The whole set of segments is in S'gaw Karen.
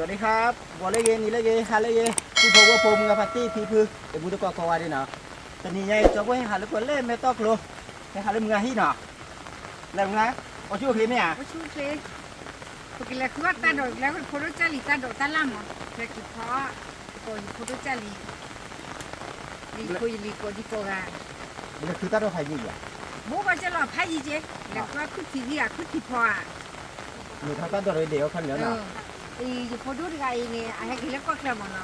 สวัสดีครับ ဂီၤလၢအဂ့ၤ နံၤလၢအဂ့ၤ ဟါလၢအဂ့ၤ ပုၢ်ဖိဝဲၢ်ဖိ မုၢ်ဂၤဖါတံၢ်ဖံဖု တံၤသကိးကိးဂၤဒဲးနီၤ, တနံၤညါအံၤ ကၠီဖိဟဲဟးလၢပှဲၤလၢမဲာ်တီၢ်ကျိၤ, ဟဲဟးလၢမုၢ်ဂၤဟံၣ်နီၤ, လဲၤမုၢ်ဂၤ, အိၣ်ဆူၣ်အိၣ်ချ့မ့ၢ်ဧါ, အိၣ်ဆူၣ်အိၣ်ချ့, ပကလဲၤဃုအီၣ်တၢ်ဒိး လဲၤဖိဒိၣ်ကၢ်လံၤတၢ်ဒိးတၢ်လၢ်မး, လဲၤက့ၤဖီ, ယဖိဒိၣ်ကၢ်လံၤ, လံၤဖိယလံၤကိးဒံကိးဂၤ, လဲၤဃုတၢ်ဒိးဖးယံၤဧါ, ဘိကီၢ်ကၢ်လီၤဖးယံၤက့, လဲၤဃုအီၣ်ခုၣ်ထံးဂံၢ်ဧါ ခုၣ်ထံးဖီဧါ မ့ၢ်ထီၣ်တၢ်ဒိးဒီးဒဲးအီၣ်ခီလၢာ်နီၤ, ယဖိဒိၣ်တဂၤအံၤန့ၣ် အဟဲက့ၤလၢကီၢ်ချၢမးနီၤ, အ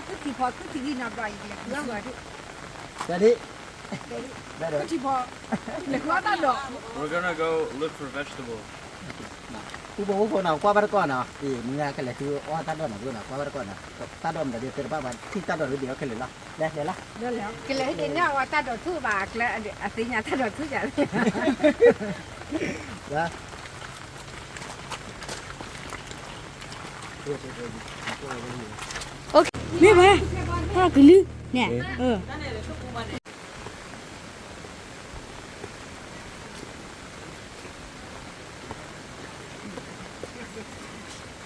ကအီၣ်ဘၣ်အထံၣ်ဘၣ်ခုၣ်ထံးဖီ ခုၣ်ထံးဂံၢ်နီၤဘျီ ယကလဲၤဃုအီၣ်ဂီၤဒံး, တဒံး, ခုၣ်ထံးဖီ, လဲၤဃုအီၣ်တၢ်ဒိး, We're gonna go look for vegetables. ပူဖိဝဲၢ်ဖိနီၤ ကွၢ်ဘၣ်တကီၢ်နီၤ, အံၤ မုၢ်ဂၤကလဲၤဃုအီၣ်တၢ်ဒိးနီၤ ပူနီၤ ကွၢ်ဘၣ်တကီၢ်နီၤ, တၢ်ဒိးမတၤဒ်တဲတဘၣ်ဘၣ် ထံၣ်တၢ်ဒိးလၢဒဲးအီၣ်ခဲလၢာ်လီၤ, လဲၤလဲၤလီၤ, ကလဲၤဟ့ၣ်ဒ်န့ၣ်အဝဲတၢ်ဒိးထူၣ်ဘၣ် အကျဲ အသ့ၣ်ညါတၢ်ဒိးထူၣ်ယၤ မ့ၢ်ဝဲ, တၢ်ကလုၢ်န့ၣ်,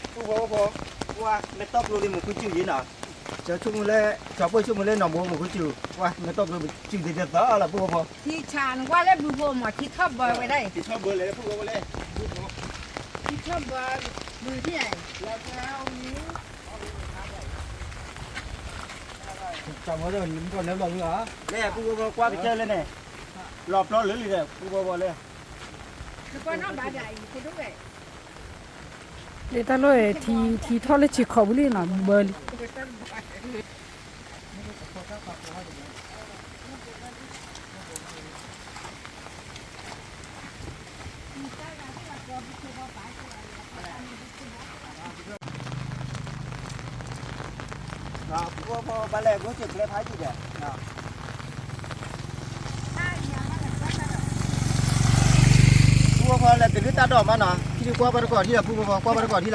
ပူဖိဝဲၢ်ဖိ, ကွၢ် မဲာ်တီၢ်ကျိၤလံ မူခိၣ်စူၣ်ယံၤနီၤ, ကၠီဆိကမိၣ်လၢ ကၠီပှ့ၢ်ဆိကမိၣ်လၢနီၢ်မိၢ်မူခိၣ်စူၣ်, ကွၢ် မဲာ်တီၢ်ကျိၤစူၣ်သ့ၣ်တသီလီၤ ပူဖိဝဲၢ်ဖိ, ထံဆးနကွၢ်လၢဘုဖိမး ထံထီၣ်ဘၢဝဲဒၣ်အံၤ, ထံထီၣ်ဘၢလဲၣ် ပူဖိဝဲၢ်ဖိလဲၣ်, ထံထီၣ်ဘၢ, ဘုထံၣ်အံၤ လၢပူဖိဝဲၢ်ဖိကွၢ်ကတၢၢ်လၢန့ၣ်, လီၤပျီလၢလံဒီး ပူဖိဝဲၢ်ဖိလဲၣ်, လၢတၢ်လီၢ် ထံထီၣ်လၢဆံးခီပူၤလံနီၤ ဘၢလံ ပူဖိဝဲၢ်ဖိ ဘၣ်လဲၣ် ဘိစၢၣ်ကျဲဖးယံၤဒီး, ပူဖိဝဲၢ်ဖိ လဲၤတလုၢ်တၢ်ဒိးမးနီၤ, ထံကွၢ်ဘၣ်တကီၢ်ထံလီၤ ပူဖိဝဲၢ်ဖိ ကွၢ်ဘၣ်တကီၢ်ထံလီၤ,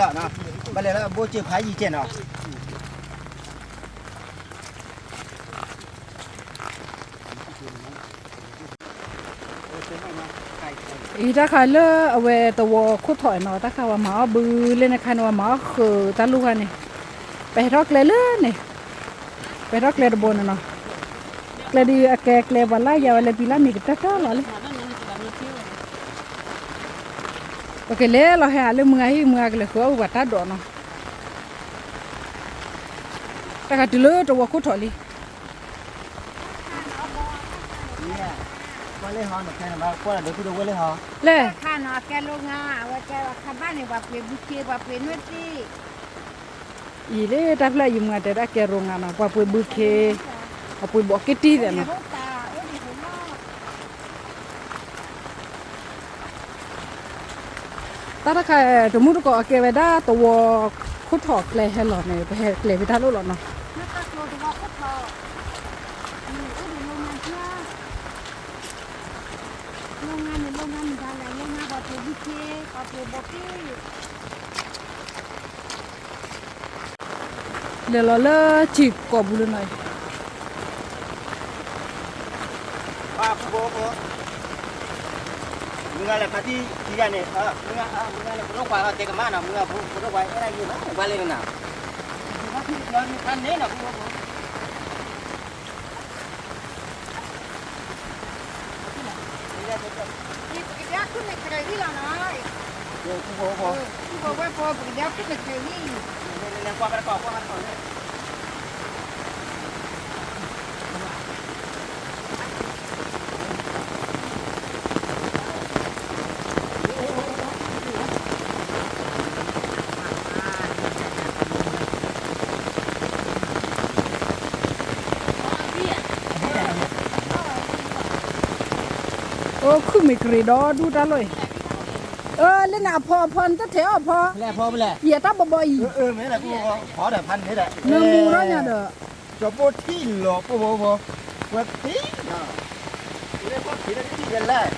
ဘၣ်လဲၣ်လၢဘိစၢၣ်ဖးယံၤကဲနီၤ အံၤတၢ်ခါလၢအဝဲသဝီခိၣ်ထီၣ်နီၤ, တၢ်ခါပှၤမၤအီၣ်ဘုလၢန့ၣ်ခါန့ၣ် ပှၤမၤအီၣ်ဃုာ်တၢ်လိၣ်ခါန့ၣ်, ပဟဲထီၣ်ကျဲလၢန့ၣ်, ပဟဲထီၣ်ကျဲတဘိန့ၣ်နီၤ, ကျဲဒုးအကဲကျဲပှၤလၢယၤဝဲလၢပံၤလၢမံၤကတၢၢ်တၢၢ်လီၤလံ, ပကလဲၤလီၤဟဲဟးလၢမုၢ်ဂၤဟံၣ် မုၢ်ဂၤကလဲၤဃုာ်အီၣ်ဝဲပှၤတၢ်ဒိးနီၤ, တၢ်ခါတုၤလၢသဝီခိၣ်ထီၣ်လံ လဲၣ်, ခါနီၤ အကဲလိငါ အဝဲကဲခါဘၣ်န့ၣ် ပှၤပှ့ၤဘုခ့ ပှၤပှ့ၤနွဲၣ်သ့ၣ်, အံၤလၢတၢ်ဖျၢၣ်အံၤမုၢ်ဂၤတဲဒၣ်ကဲရိငါနီၤ ပှၤပှ့ၤဘုခ့, ပှၤပှ့ၤဘီးက့တံၢ်သ့ၣ်နီၤ တၢ်တခါ တမူတကိးအကဲဝဲဒၣ်သဝီခိၣ်ထီၣ်ကျဲဟဲလီၤန့ၣ် ပဟဲကျဲဖဲတၢ်လိၣ်လီၤနီၤ, လိငါန့ၣ် လိငါမတၤလဲၣ် လိငါပှၤပှ့ၤဘုခ့ ပှၤပှ့ၤဘီးက့ လဲၤလီၤလၢဆံးကိာ်ပူၤလၢနီၤအံၤ ပူဖိဝဲၢ်ဖိ, မုၢ်ဂၤလဲၤဖါတံၢ်ခံဂၤန့ၣ်, မုၢ်ဂၤ, မုၢ်ဂၤန့ၣ် ပဒိၣ်ခွါတဲကမၣ်နီၤ, မုၢ်ဂၤဖိ ပဒိၣ်ခွါအဲၣ်ဒၣ်ယၤမး ဝဲလဲၣ်နီၤ, ဖါန့ၣ်နီၤ ပူဖိဝဲၢ်ဖိ ပကဒဲခုၣ်မဲာ်ချၢဟံၣ်လီၤနီၤ, ပူဖိဝဲၢ်ဖိ ပကဒဲခုၣ်မဲာ်ချၢဟံၣ် အိၣ်ခုၣ်မ့ၢ်ကရံးဒီဒူၣ်တၢ်လီၢ်အံၤ, အၢ လၢန့ၣ်အဖီအဖီနတထဲးအီၣ်ဖီ, ယဲၢ်တၢ်ဘီဘီအံၤ, နမူထီၣ်ညါဒီး, ကၠီဖိထံၣ်လီၤပူဖိဝဲၢ်ဖိ, ဝဲထံၣ်, လၢဖီထံၣ်လၢထံၣ်ဝဲလဲၣ်.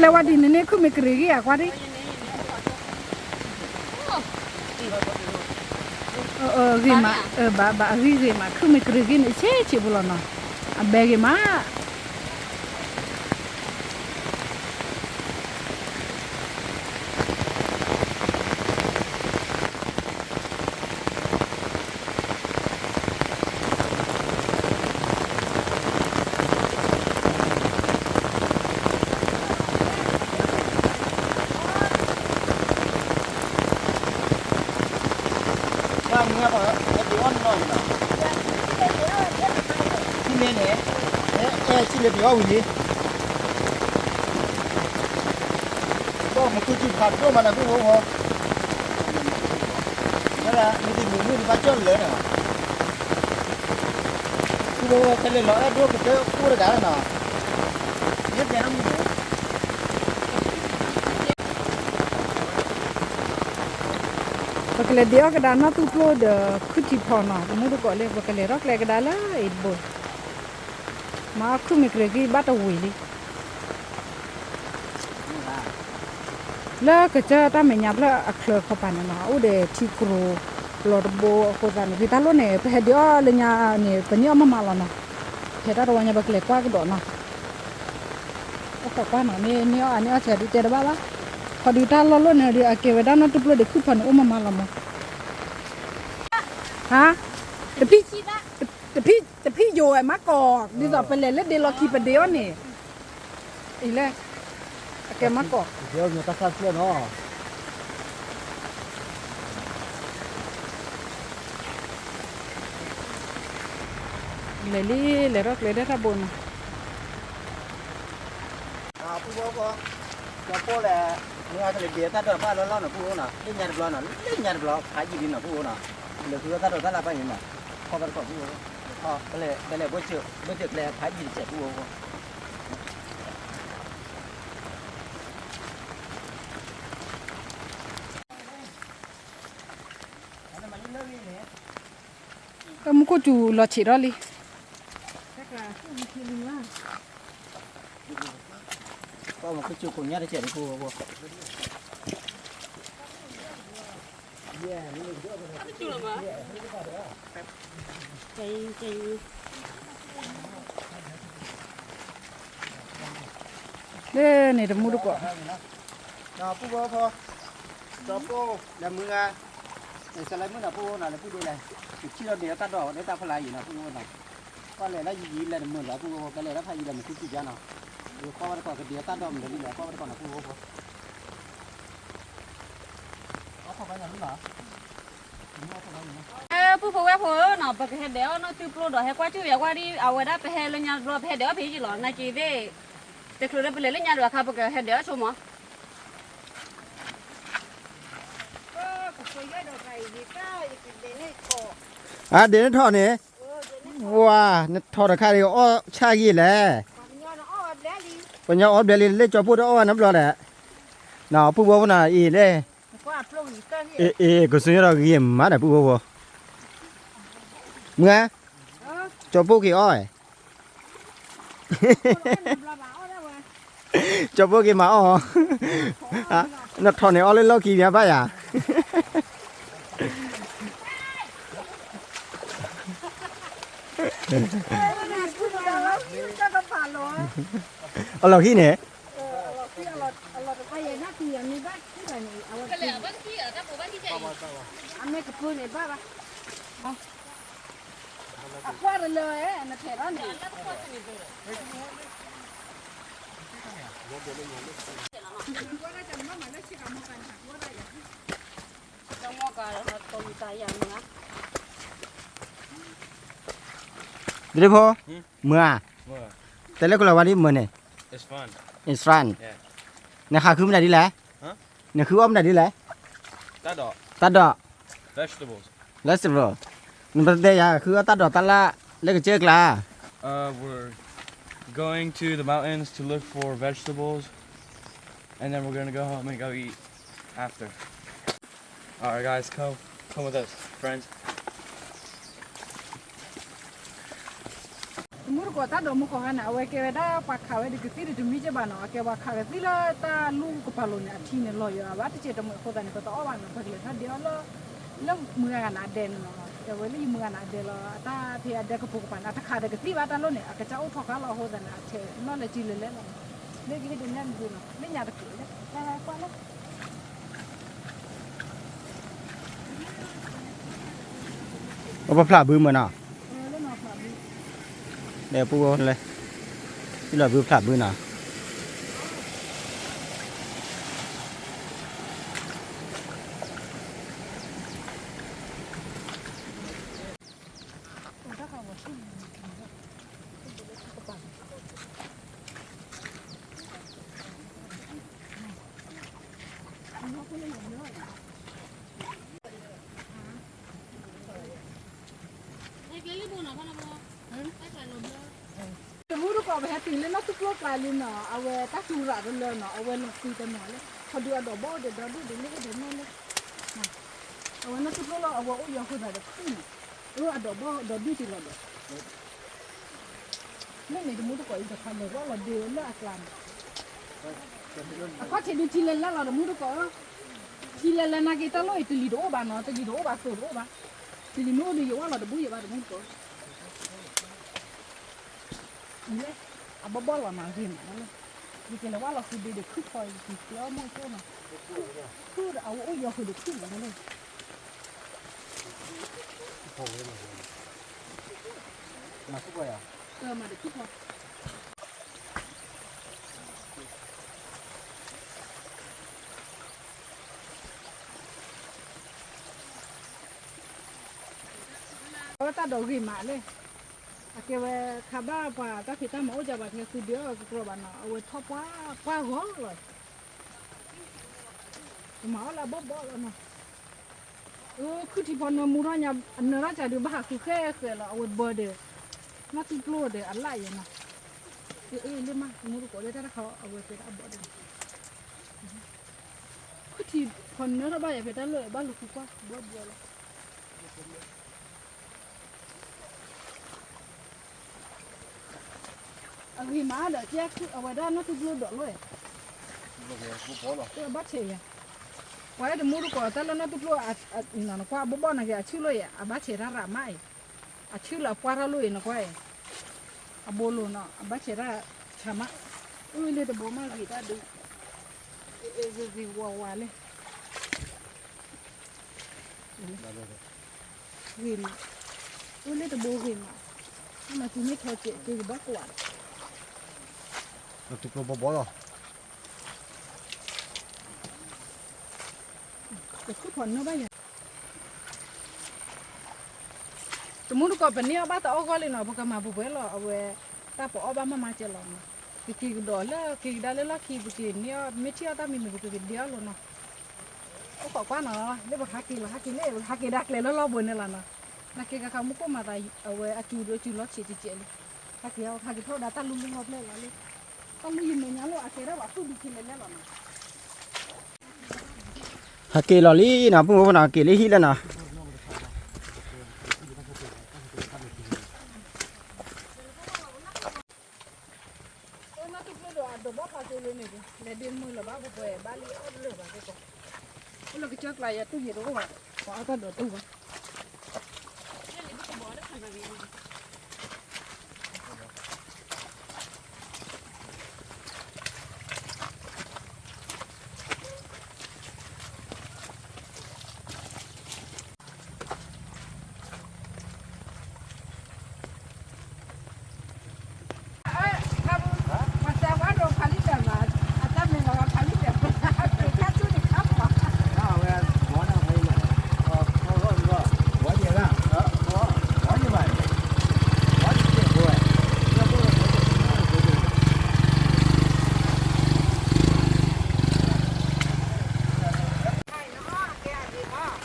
လဲၤဝဲဒ်န့ၣ်န့ၣ် ခုမ့ၢ်ကရ့ၣ်ဂ့ၤဧါ ကွၢ်ဒ်, ဂ့ၤမး, ဘၣ်ဘၣ် အဂ့ၤဂ့ၤမး ခုမ့ၢ်ကရ့ၣ်ဂ့ၤန့ၣ် ဆ့းဆ့းဖိလီၤနီၤ, အဘဲဂ့ၤမး. ဘၣ်မနုၤဃိကံဖးဒိၣ်မးနၤ ပု�hugoဖိ, မ့ၢ်ဒၣ်မ့ၢ်တမုာ်မုာ်တဘၣ်ကၠီၣ်လၢာ်နီၤ, ပုhugoဖိ ကလဲၤလီၤအဲၣ်ဒိၣ်ကတၢၢ်အိၣ်တဂၤလီၤနီၤ, ယဲၢ်တဲနီၤမုာ် ပကလဲၤဒ့အီၣ်ကဒါနီၢ်သူၣ်ပျိၢ်ဒီးခုၣ်ထံဖီနီၤ, တမူတကိးလၢ ပကလဲၤထီၣ်ကျဲကဒါလၢအံၤတဘိ, မၤအီၣ်ခုၣ်မ့ၢ်ကရ့ၣ်ဂ့ၤဘၣ်တဝံၤလံ. လၢကစၢၢ်တၢ်မဲာ်ညါဖျၢၣ်အချၢခီပၤန့ၣ်နီၤ အအိၣ်ဒီးထံကျိၤလီၤတဘိအဃိသတးန့ၣ် ဂ့ၤတၢ်လိၣ်န့ၣ် ပဟဲဒ့အီၣ်လၢညါန့ၣ် ပန့ၢ်အီၣ်မးမးလီၤနီၤ, ဖဲတၢ်တဝီညါ ပကလဲၤကွၢ်ကဒီးနီၤ, အိၣ်ခိးကွၢ်နီၤ မ့ၢ်န့ၢ်အီၣ်အန့ၢ်အီၣ်ဆဲးဒုးတဲတဘၣ်ဘၣ်, ခီဒုးတၢ်လီၢ်လိၣ်န့ၣ်ဒီး အကဲဝဲဒၣ်နီၢ်သူၣ်ပျိၢ်ဒီးခုၣ်ဖီန့ၣ် အိၣ်မးမးလီၤမး, ဟါ, တဖံ, တဖံယိၤဝဲမးကီး ဒ်သိးပလဲၤလၢဒ့လီၢ်ခံပဒ့အီၣ်န့ၣ် အံၤလဲၣ်, အကဲမးကီး, တၢ်ဆၣ်ဖျၢၣ်နီၤ, လဲၤလံ လဲၤထီၣ်ကျဲဒၣ်တၢ်ဘိနီၤ, ပုၢ်ဖိဖိ, ကၠီပိၢ်လဲၣ်, မ့ၢ်အကလဲၤဒ့တၢ်ဒိးဘၣ်လီၢ်လီၢ်နီၤ ပုၢ်ဖိနီၤ, လၢညါတဘျီနီၤ လၢညါတဘျီ ဖးယံာ်လံနီၤ ပုၢ်ဖိနီၤ, လဲၤဃုအီၣ်တၢ်ဒိးတၢ်လၢ်ဘၣ်ယံၤနီၤ, ခီဘၣ်တကိးပုၢ်ဖိ, ပလဲၤ ပလဲၤဘိစၢၤ ဘိစၢၤကျဲဖးယံာ်တစဲးပုၢ်ဖိ တၢ်မူခိၣ်စူၤလီၤဆံးထီၣ်လံ, တၢ်မူခိၣ်စူၤကိးညါတစဲးလံ ပုၢ်ဖိဖိ လၢန့ၣ်တမူတကိး, ပုၢ်ဖိဖိ, ကၠီပိၢ်လဲၤမုၢ်ဂၤ, စလၢမုၢ်နီၤ ပုၢ်ဖိနီၤ လဲၤပုၢ်ဒ့လဲၣ်, ယထံၣ်လီၤဒ့တၢ်ဒိးလၢတၢ်ဖီလာ်အံၤနီၤ ပုၢ်ဖိနီၤ, ကွၢ်လဲၤလၢယံာ်ယံာ်လဲၤတမုာ်လီၤ ပုၢ်ဖိ ကလဲၤလၢဖးယံာ်လဲၤမုာ်ထူစူၤကါနီၤ, ယကွၢ်ဘၣ်တကိးကဒ့တၢ်ဒိးမနုၤလံလဲၣ် ကွၢ်ဘၣ်တကိးနီၤ ပုၢ်ဖိဖိ ပုၢ်ဖိဝဲၢ်ဖိနီၤ ပကဟဲဒဲးအီၣ်နီၢ်သူၣ်ပျိၢ်ဒီး ဟဲကွၢ်ကၠူၣ်ယၤကွၢ်ဒ် အဝဲဒၣ်ပဟဲလၢညါတဘျီ ပဟဲဒဲးအီၣ်ဖဲယံၤလီၤ နာ်က့သ့ၣ်, တချုးလၢပလဲၤလၢညါဒွးခါ ပကဟဲဒဲးအီၣ်ဆိမး, အဒဲးန့ၣ်ထီၣ်န့ၣ်, ဝါ, နထီၣ်တခါဒီးအီၣ်ဆၣ်ဂ့ၤလဲၣ်, ပှၤညီအီၣ်ဘျဲလံ လၢကၠီပိၢ်တအီၣ်ဘၣ်နီတဘျီဒီး, နီၤ ပုၢ်ဖိဖိနီၤ အံၤလဲၣ်, အ့ ကစူညါဒီးဂ့ၤမးဒီး ပုၢ်ဖိဖိ, မုၢ်ဧါ, ကၠီပိၢ်က့ၤအီၣ်, ကၠီပိၢ်က့ၤမၤအီၣ်, နထီၣ်န့ၣ်အီၣ်လၢလီၢ်ခံမးဘၣ်ယၤ အလီၢ်ခံန့ၣ်, ဒ်ဖိ, မုၢ်ဧါ, တဲလၢကလီၤဝါဒ်မုၢ်န့ၣ်, Isran, နဃုမနုၤဒ်လဲၣ်, နဃုအီၣ်မနုၤဒ်လဲၣ်, တၢ်ဒိး, vegetable, နပတဲယၤဃုအီၣ်တၢ်ဒိးတၢ်လၢ် လၢကစၢၢ်ကျါ, we're going to the mountains to look for vegetables, and then we're gonna go home and go eat after. All right, guys, come, come with us, friends. တမူတကိး ပှၤတၢ်ဒိးမူကီၢ်ဂၤန့ၣ် အဝဲကဲဝဲဒၣ်ပှၤခးဝဲဒီးကသံၣ်ဒီးတမံၤကဘၣ်နီၤ, အကဲပှၤခးကသံၣ်လၢတၢ်လူၢ်ကပၤလိၤန့ၣ် အထံန့ၣ်လီၤယိၤဘၣ်တကဲတမုာ်အဃိသတးန့ၣ် ပတအီၣ်ဘၣ်နီၤ, ပကလဲၤထီၣ်ဒ့အီၣ်လၢ လၢမုၢ်ဂၤန့ၣ်အဒဲန့ၣ်နီၤ, အဝဲလၢယမုၢ်ဂၤန့ၣ်အဒဲလီၤ, အတၢ်ဖဲအဒဲကပိာ်ကပၤန့ၣ် အတခးဒီးကသံၣ်ဘၣ်တၢ်လိၣ်န့ၣ် အကစၢ်အိၣ်ထီၣ်ဃာ်လီၤအဃိသတးန့ၣ် အထဲနီၣ်လဲၤကံလဲၤလဲၣ်လီၤ, လၢကဟ့ၣ်ဒုးနဲၣ်မုၢ်နီၤ လၢညါတက့ၢ်လၢ ကွၢ်လၢ ပဖျးဘုမ့ၢ်နီၤ, ဒီးပူၤလဲၣ်, လီၤဘုဖျးဘုနီၤ. တမူတကိးပဟဲတုၤလၢနီၢ်သူကျိကျါလံနီၤ, အဝဲတၢ်သူရၤတလၢနီၤ, အဝဲလီၤဃံတနီၤလၢ ခီဒုးအဒိးဘီၣ်ဒီးဒီဒူၣ်ဒုးလၢဟ့ၣ်ဒုးနဲၣ်လၢ အဝဲနီၢ်သူကျိလီၤ အဝဲအိၣ်ယီၤဃုာ်သးဒီးခုၣ်နီၤ, အဒိးဘီၣ်ဒီဒူၣ်တ့ၢ်လီၤဒီး မ့မ့ၢ်တမူတကိးအံၤတခါလဲၤဝဲလီၤဒ့လၢအကျါန့ၣ်, အခီၣ်ထံးဒုးထံလဲၤလဲၣ်လီၤတမူတကိး, ထံလဲၤလဲၣ်နာ်က့တၢ်လီၢ်အံၤတလံၤတအိၣ်ဘၣ်နီၤ, တလံၤတအိၣ်ဘၣ်သိးတအိၣ်ဘၣ်, တလံၤမ့ၢ်အိၣ်ဒီးယဝဲလီၤတဘိယဘၣ်တမူတကိး အဘီဘီလီၤနီၤ ဂ့ၤမးလၢ, ယကလဲၤဝဲလီၤဃုာ်ဒ့ဒီးခုၣ်ဖီ ယက့ၤအီၣ်မ့ၢ်ကၠိနီၤ, ခုၣ်ဒီးအဝဲအိၣ်ယီၤဃုာ်ဒီးခုၣ်လီၤလၢ မၤတခုၣ်ဖီ အဝဲတၢ်ဒိးဂ့ၤမးလဲၣ်, အကဲဝဲခါဘၣ်ပှၤတၢ်ဖံးတၢ်မၤအိၣ်ကဘၣ်ထဲဃုာ်ဒ့အီၣ်ကကြၢးဘၣ်နီၤ, အဝဲထီၣ်ပှၢ်ပှၢ်ဂီၤလီၤ, ကမၤအီၣ်လၢအဘီဘီလီၤနီၤ, ခုၣ်ထံဖီနၢမူထီၣ်ညါ အနၢထီၣ်ကဒီးဘၣ်ဟးဃုာ်ဃဲဃဲလီၤ, အဝဲဘၢဒီး နီၢ်သူကျိဒီးအလၣ်ယဲနီၤ, အ့ၣ်လၢမး တမူတကိးလၢတၢ်တခါအဝဲကဲဒၣ်အဘီဒီး ခုၣ်ထံဖီနၢထီၣ်ဘၣ်ယၤဖဲတၢ်လၢာ်ဘၣ်လူၤဃုကွၢ်ဘီဘီလီၤ. အဂ့ၤမးဒီး ကဲအဝဲဒၣ်နီၢ်သူကျိဒိးလိာ်, ဘၣ်ဆဲးယၤ, ပှၤလၢတမူတကိးတၢ်လၢနီၢ်သူကျိ နကွၢ်ဘီဘီနာ်က့ အဆူၣ်လိာ်ယၤ အဘၣ်ဆဲးတၢ်ရးမးအံၤ, အဆူၣ်လၢအပှၢ်ထီၣ်လိာ်အံၤနကွၢ်အံၤ, အဘိလိၤနီၤ အဘၣ်ဆဲးတၢ်ဆးမး, အလၢတဘိမးဂ့ၤတၢ်ဒုး, ဂ့ၤဂ့ၤဝါဝါလဲၣ် ဂ့ၤမး, အိၣ်လၢတဘိဂ့ၤမး, အမၤသူမ့ၢ်ထီစဲးက့ၤကဘၣ်ကွၢ်, တကျိဘီဘီလီၤ, တခုၣ်ဖီနၢဘၣ်ယၤ, တမူတကိးပန့ၢ်အီၣ်ဘၣ်တအီၣ်ဂီၢ်လံနီၤ, ပကမၤပှဲၤပှဲၤလီၤ, အဝဲတၢ်ပအီၣ်ဘၣ်မးမးကဲလီၤနီၤ, ပက့ၤကဒီးလၢက့ၤကဒါလၢလီၢ်ခံ ပက့ၤန့ၢ်အီၣ် မ့ၢ်ထံၣ်အီၣ်တၢ်မံၤမံၤ ပက့ၤကဒ့အီၣ်လီၤနီၤ, အိၣ်ခိးကွၢ်နီၤ, လၢပဟးက့ၤလီၤ ဟးက့ၤလၢ ဟးက့ၤဒၣ်ကျဲလၢလီၢ်ဘိန့ၣ်လီၤနီၤ, နာ်က့ခါခါမူခိၣ်မၤသး အဝဲအစူၤဒီးစူၤလီၤဆံးကဲးကဲးလံ, ဟးက့ၤ ဟးက့ၤထီၣ်ဝဲဒၣ်တၢ်လူလီၢ်လီၢ်ဖျဲၣ်လီၤလံ, တၢ်လူယမဲာ်ညါလိာ်အကဲဒၣ်ပှၤသူၣ်ဒုးထံလဲၤလဲၣ်လီၤနီၤ ဟဲက့ၤလီၤလံနီၤ, ပုၢ်ဖိနီၤ က့ၤလၢဟံၣ်လၢနီၤ, လၢကစၢ်ကျါယၤတူၢ်ယံၤတအိၣ်ဘၣ်, ပှၤအတၢ်ဒိးတူၢ်ဘၣ် မန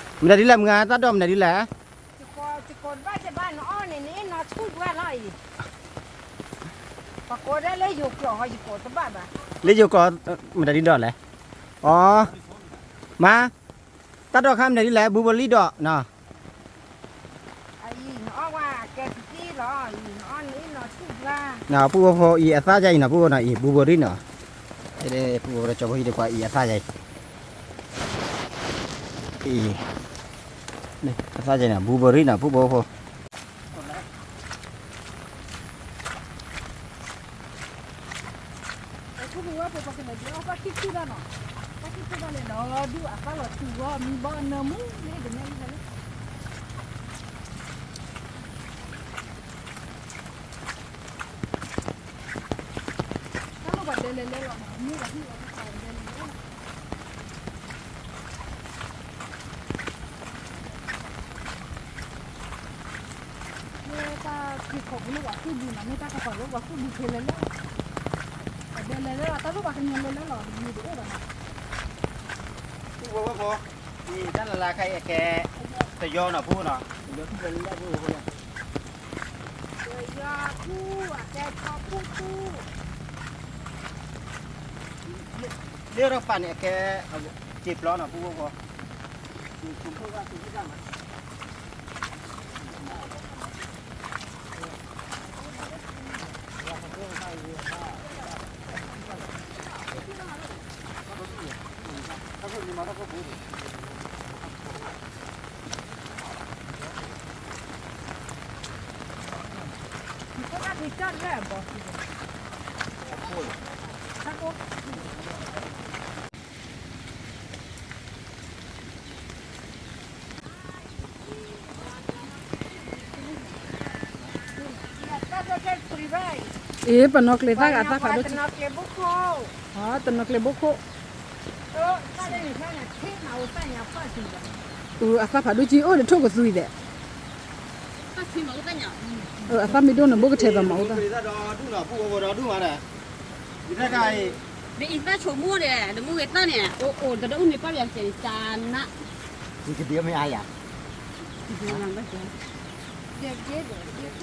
ုၤဒ်လဲၣ် မုၢ်ဂၤ တၢ်ဒိးမနုၤဒ်လဲၣ်, လၢယိၤကျိာ် မနုၤဒ်လဲၣ်, အီ မါ, တၢ်ဒိးခါမနုၤဒ်လဲၣ် ဘုဘိလံဒိးနီၤ, အံၤနအီၣ်ဝဲကဲတသံလီၤ, အံၤနအီၣ်န့ၣ်နီၤဆူၣ်ဘျါ နီၤ ပုၢ်ဖိဖိ အံၤအသၣ်ယါအံၤနီၤ ပုၢ်ဖိနီၤ အံၤ ဘုဘိရံနီၤ, ပုၢ်ဖိဒီးကၠီဖိဟံၣ်ဒီးကွၢ် အံၤအသၣ်ယါအံၤ, အံၤ အသၣ်ယါအံၤနီၤ ဘုဘိရံနီၤ ပုၢ်ဖိဖိ တၢ်လီၢ်ပှၤဒဲလဲၤလဲၤလီၤမး မ့ၢ်ပှၤဟံၣ်လီၤတၢ်ပှၤဒဲလဲၤလဲၤလီၤ, မ့ၢ်တၢ်က့ၤခိးပူၤလၢပှၤဃုၣ်ဘုနီၤ မ့ၢ်တၢ်ကပၤလၢပှၤဃုၣ်ဘုဖဲလဲၤလဲၤလီၤ, ပှၤဒဲလဲၤလဲၤလီၤ တၢ်လီၢ်ပှၤကညီလဲၤလဲၤလီၤ တမံၤတအိၣ်ဘၣ်နီၤ, ပုၢ်ဖိဖိ အံၤတၢ်လၢ်လၢ်ခါအံၤအကဲ တယီနီၤ ပုၢ်ဖိနီၤ တယီထူၣ်ဝဲလၢလၢပူၤဖိလၢ လၢထီၣ်ပာ်န့ၣ်အကဲ စံာ်ပျီနီၤ ပုၢ်ဖိဖိ, အ့ ပနီၣ်ကျဲသၣ်ဂၤသၣ်ဖးဒိၣ်ကံ, တနီၣ်ကျဲဘိခိၣ်, အသၣ်ဖးဒိၣ်ကံ အိၣ်ဒီးထိၣ်ကသွံဒဲး, အသၣ်မ့ၢ်ဒိၣ်န့ၣ် ဘိကထဲးသးမၤအိၣ်သၣ်, ဒီးအံၤသၣ်ဆိကမိၣ်ဒီး နမ့ၢ်ဂ့ၤသၣ်န့ၣ် အိၣ်အိၣ်ဒီးအုၣ်န့ၣ်ပၣ်ယၤကဲန့ၣ် တနး, ထၢၣ်ဖျၢ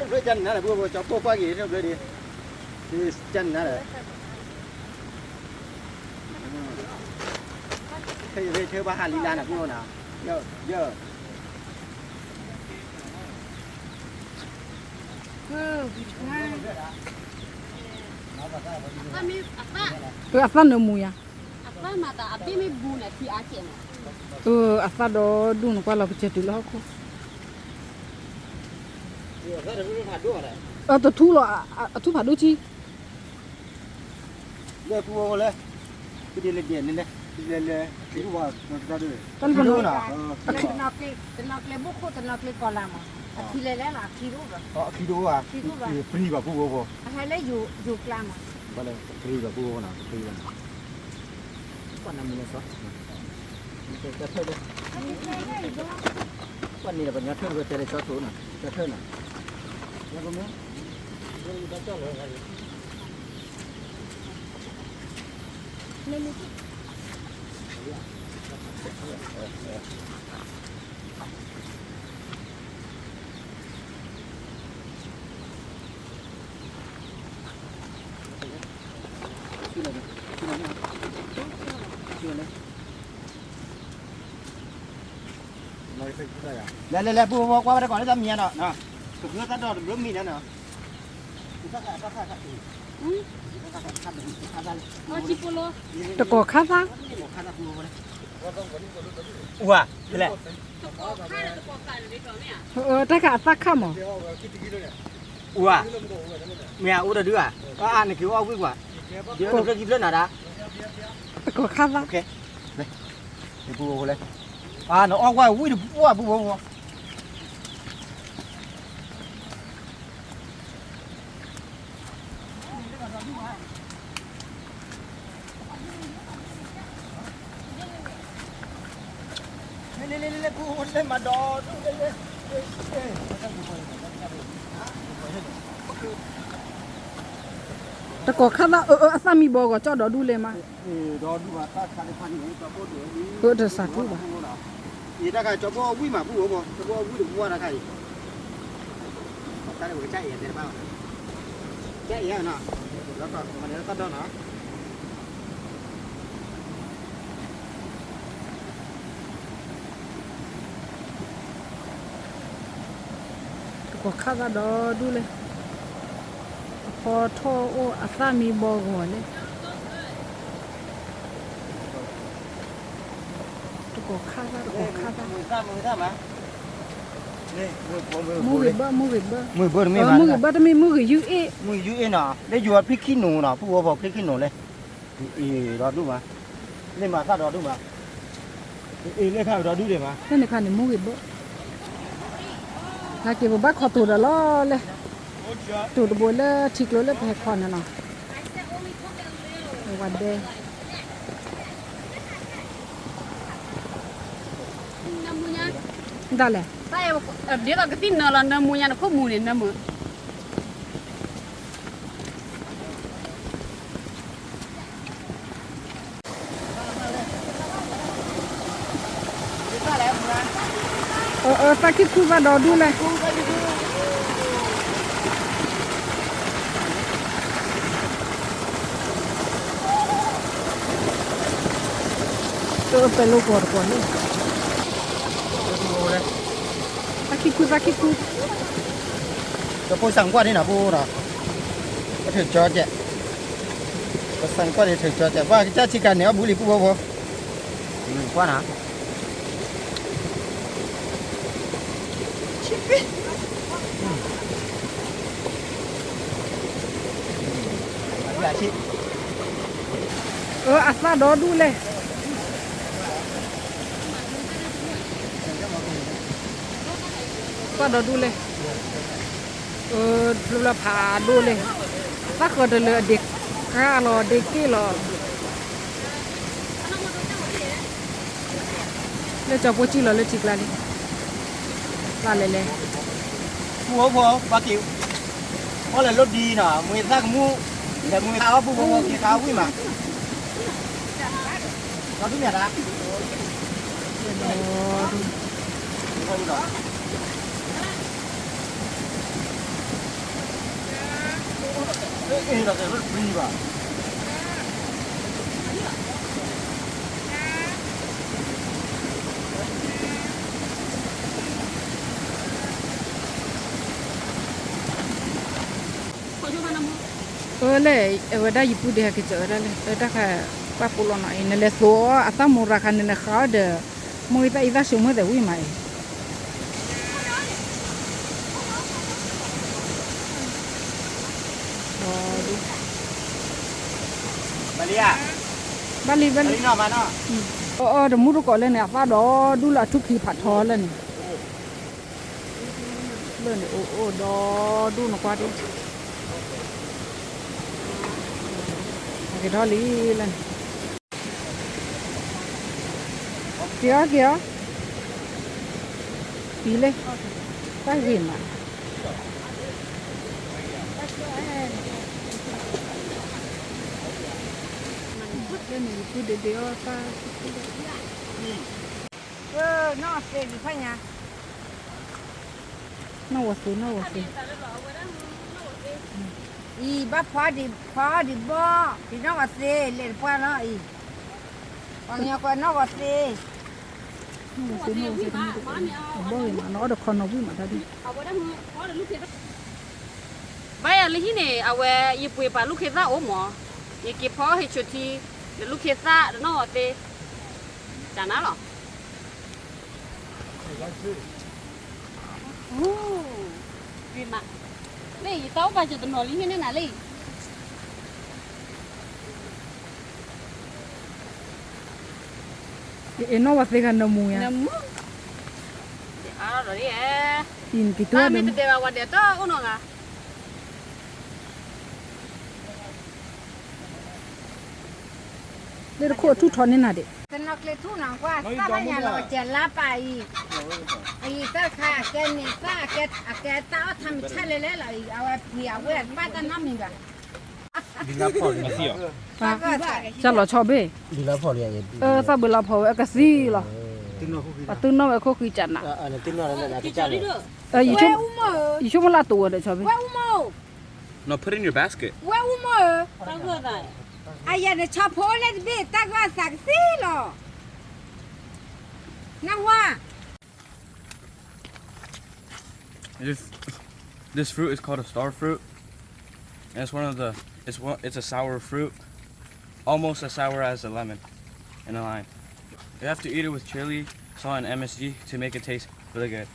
ၣ်ကန့ၣ်နၤလၢ ပုၢ်ဖိ ကၠီဖိကွၢ်က့ၤထၢၣ်ဖျၢၣ်ဒီး ကန့ၣ်နၤလၢ ထၢၣ်ဖျၢၣ်ဘၣ်ဟးလံလါနၤ ပုၢ်ဖိနီၤ, ယ အသၣ်နၢမူယါ, အသၣ်ဒီဒူၣ်နကွၢ်လီၤကစၢၢ်တုၤလၢဟီၣ်ခိၣ်, အတထူၣ်လီၤ, အထူၣ်ဖးဒိၣ်ကံ လၢပူၤဝဲလၢ ကဒ်လဲၣ်ဒ်လဲၣ်လဲၣ်, လဲၣ်လဲၣ်, တၢ်လၢပနီၣ်, တနီၣ်ကျဲဘိခိၣ် တနီၣ်ကျဲကီၤလၤမး, အခံလဲၤလဲၣ်လီၤ အခံတအိၣ်ဘၣ်, အခံတအိၣ်ဘၣ်, အခံတအိၣ်ဘၣ်, ပရံဘၣ်ပူၤဝဲဖိ, အဟဲလၢယိၤကျါမး, ဘၣ်လၢပရံဘၣ်ပူၤဝဲနီၤ ပရံဘၣ်နီၤ, ကွၢ်နမုၢ်လၢစီၤ ကွၢ်န့ၣ်ဒီးပညီထၢၣ်တဝဲတဲလၢကၠီထိၣ်နီၤ ကၠီထၢၣ်နီၤ ယကမ့ၢ် လဲၤလဲၤလဲၤ ပူၤပူၤကွၢ်ဝဲတကိးလၢတၢ်မံၤညါနီၤ, ကဖျိတၢ်ဒီးတဘျုးမံၤနီၤနီၤ, တကိးခါသၣ်, တၢ်ခါအသၣ်ခါမး, မ့ၢ်အအိၣ်တဒုဧါ, အါနက့ၤအိၣ်ဝံၤကွၢ်, တကိးခါသၣ် ပူၤပူၤလဲၣ်, နအီၣ်ကွၢ်ဝံၤတပှၢ်ပူၤပူၤပူၤ တကိးခါသၣ်အၢအၢအသၣ်မံဘီဂီၤ ကၠီၣ်ဒီဒူၣ်လဲၣ်မး, အၢတစးကူဘၣ်, အံၤတၢ်ခါကၠီဖိအီၣ်ဝံၤမး ပူၤဖိဖိ, တၢ်လၢပကစၢ်အံၤတဲတဘၣ်ဘၣ်, ကစၢ်အံၤနီၤ, လီၤကီးမၤန့ၢ်တၢ်ဒီနီၤ. ကိးခါသၣ်ဒီဒူၣ်လဲၣ်, အဖီထီၣ်အိၣ်အသၣ်မံဘီဂီၤလဲၣ်, တကိးခါသၣ် တကိးခါသၣ်, မုၢ်ဂ့ၤဘၢ မုၢ်ဂ့ၤဘၢ, မုၢ်ဂ့ၤဘၢတမ့ၢ် မုၢ်ဂ့ၤယုၢ်အ့ၣ်, မုၢ်ဂ့ၤယုၢ်အ့ၣ်နီၤ လၢယိၤအဖံခံနိၤနီၤ ပူၣ်ဝဲဖီဖံခံနိၤလဲၣ်, အ့ၣ်ဒီဒူၣ်မး, လၢမၤသၣ်ဒီဒူၣ်မး, အ့ၣ်လၢခါဒီဒူၣ်ဒံးမး, လၢန့ၣ်ခါန့ၣ် မုၢ်ဂ့ၤဘၢ ဟဲက့ၤပဘၣ်ခီတိၤဒီးလီၤလဲၣ်, တိၤတဘိလၢထံကျိလၢပဟဲခီန့ၣ်နီၤ, ဝဲဒဲ ဒ်လဲၣ်, ဒ်သိးကသံၣ်နၢလီၤ နၢမူညါနခိၣ်မူန့ၣ် နၢမူ အၢ အၢ သၣ်ခံခူသၣ်ဒီဒူၣ်လဲၣ်, တအၢပဲလိကီၢ်တကီၢ်န့ၣ်, သၣ်ခံခူ သၣ်ခံခူ, တဖိသၣ်ကွၢ်ဒ်နီၤ ပအိၣ်ဒီး, ပထုးကၠီကဲး, ပသၣ်ကွၢ်ဒ်ထုးကၠီကဲး ပှၤကစၢ်ထံကၤန့ၣ် အီၣ်ဘူးလံ ပူၣ်ဝဲဖိ, ကွၢ်နီၤ အၢ အသၣ်ဒီဒူၣ်လဲၣ်, သၣ်ဒီဒူၣ်လဲၣ်, အၢ ဘျီဘျီဖးဒိၣ်လဲၣ်, သၣ်ဃၢၤတလၢအဒ့ခါလီၤ ဒ့က့ၣ်လီၤ လၢကၠီဖိစံၣ်လီၤလၢထံကျါလံ, သၣ်လဲၣ်လဲၣ်, ပူၣ်ဝဲဖိ ပှၤက့ၤ, အီၣ်လဲၤလိၣ်ဒံနီၤ မ့ၢ်သၣ်ကမူၣ်, လဲၤမ့ၢ်သၣ်အီၣ်ပူၣ်ဝဲဖိက့ၤခါဝံၣ်မး, ဒီဒူၣ်မ့ၢ်ဒၣ် အၢ လဲၣ် အဝဲဒၣ်ယပုၢ်ဒ့ဟဲက့ၤစၢၤဝဲဒၣ်လဲၣ် အတၢ်ခါ ပာ်ပူလီၤနီၤအံၤ နလဲၤသိးအီၤ အသၣ်မူရၤခါန့ၣ် နဃါအီၤဒီး မိၢ်ဂံၢ်သၣ်အံၤသၣ်ဆိမိၣ်သဲးဝံၣ်မးအံၤ ဘၣ်လံ ဘၣ်လံ အီၣ်အီၣ်တမူတကိးလၢန့ၣ် အသၣ်ဒီဒူၣ်လၢအထူၣ်ခံဖးထီလၢန့ၣ် လၢန့ၣ်အိၣ်အိၣ်ဒီဒူၣ်နကွၢ်ဒ် က့ၤထီၣ်လံလၢန့ၣ် က့ၤအီၤ က့ၤအီၤ ပံၤလၢ တၢ်ဂ့ၤမး လၢန့ၣ် ယပုၢ်ဒ့ဒ့အီၣ်တၢ် နီၢ်သ့ၣ်ဖးညါ နီၢ်ဝီၤသ့ နီၢ်ဝီၤသ့ အံၤ ဘၣ်ဖီဒံး ဖီဒံးဘီ ဒံးနီၢ်ဝီၤသ့ လဲၤတပှၢ်လီၤအံၤ ပှၤကညီကွဲးနီၢ်ဝီၤသ့ နီၢ်ဝီၤသ့ နီၢ်ဝီၤသ့ တမ့ၢ်တကိး အဘီဂ့ၤမး နီၢ်အီၣ်ဒီးခီနီၢ်ဝံၣ်မးတၢ်ဒ် ဘၣ်ယၤလၢဟံၣ်န့ၣ် အဝဲယပှ့ၤပာ်လူၢ်ခ့သၣ်အိၣ်မး ယက့ၤဖီဟ့ၣ်ဆိထံ ဒီးလူၢ်ခ့သၣ်ဒီးနီၢ်ဝီၤသ့ တၢ်နါလီၤ မး လၢယတၢ်အိၣ်ပာ်စၢၤတနီၤလံဟ့ၣ်န့ၢ်နၤလံ အ့ၣ်နီၢ်ဝီၤသ့ဂၤနၢမူယါ နၢမူ အါဒီး အံၤနက့ၤတူၢ် မ့ၢ်တဒဲးဘၣ်ဝဲဒဲးတအိၣ်နီတဂၤ လၢတခိၣ်အထူၣ်ထီန့ၢ်နၤဒံး တနီၤကျဲထူၣ်နီၤကွၢ် သၣ်ဘၣ်ညါလီၤကဲလါပာ်အံၤ အံၤသၣ်တခါ အကဲန့ၣ်သၣ် အကဲသၣ်အီၣ်ထါမုၢ်ဆါလဲၤလဲၤလီၤအံၤ အဝဲဖံးအဝဲၢ်ဘၣ်တၢ်နီတမံၤဘၣ် ဒ်လါဖီၣ်လံ ကၢ်လီၤဆီဘ့ၣ် အၢ သၣ်ဘၢလါဖီၣ်ဝဲ အကသံလီၤ ပှၤသုနီၣ်ဝဲခိၣ်ဃံကနး ယဆိကမိၣ်လၢအတိၢ်ဝဲဒီးဆီဘ့ၣ် Put in your basket. ဝဲအူမိၢ်ဧၢ အယၤန့ၣ်ဆီဖိလၢတဘ့ၣ် တၢ်ဂီၤသးကသံလီၤ နဝါ If This fruit is called a star fruit. And it's one of the, it's one, it's a sour fruit, almost as sour as a lemon and a lime. You have to eat it with chili, salt, and M S G to make it taste really good.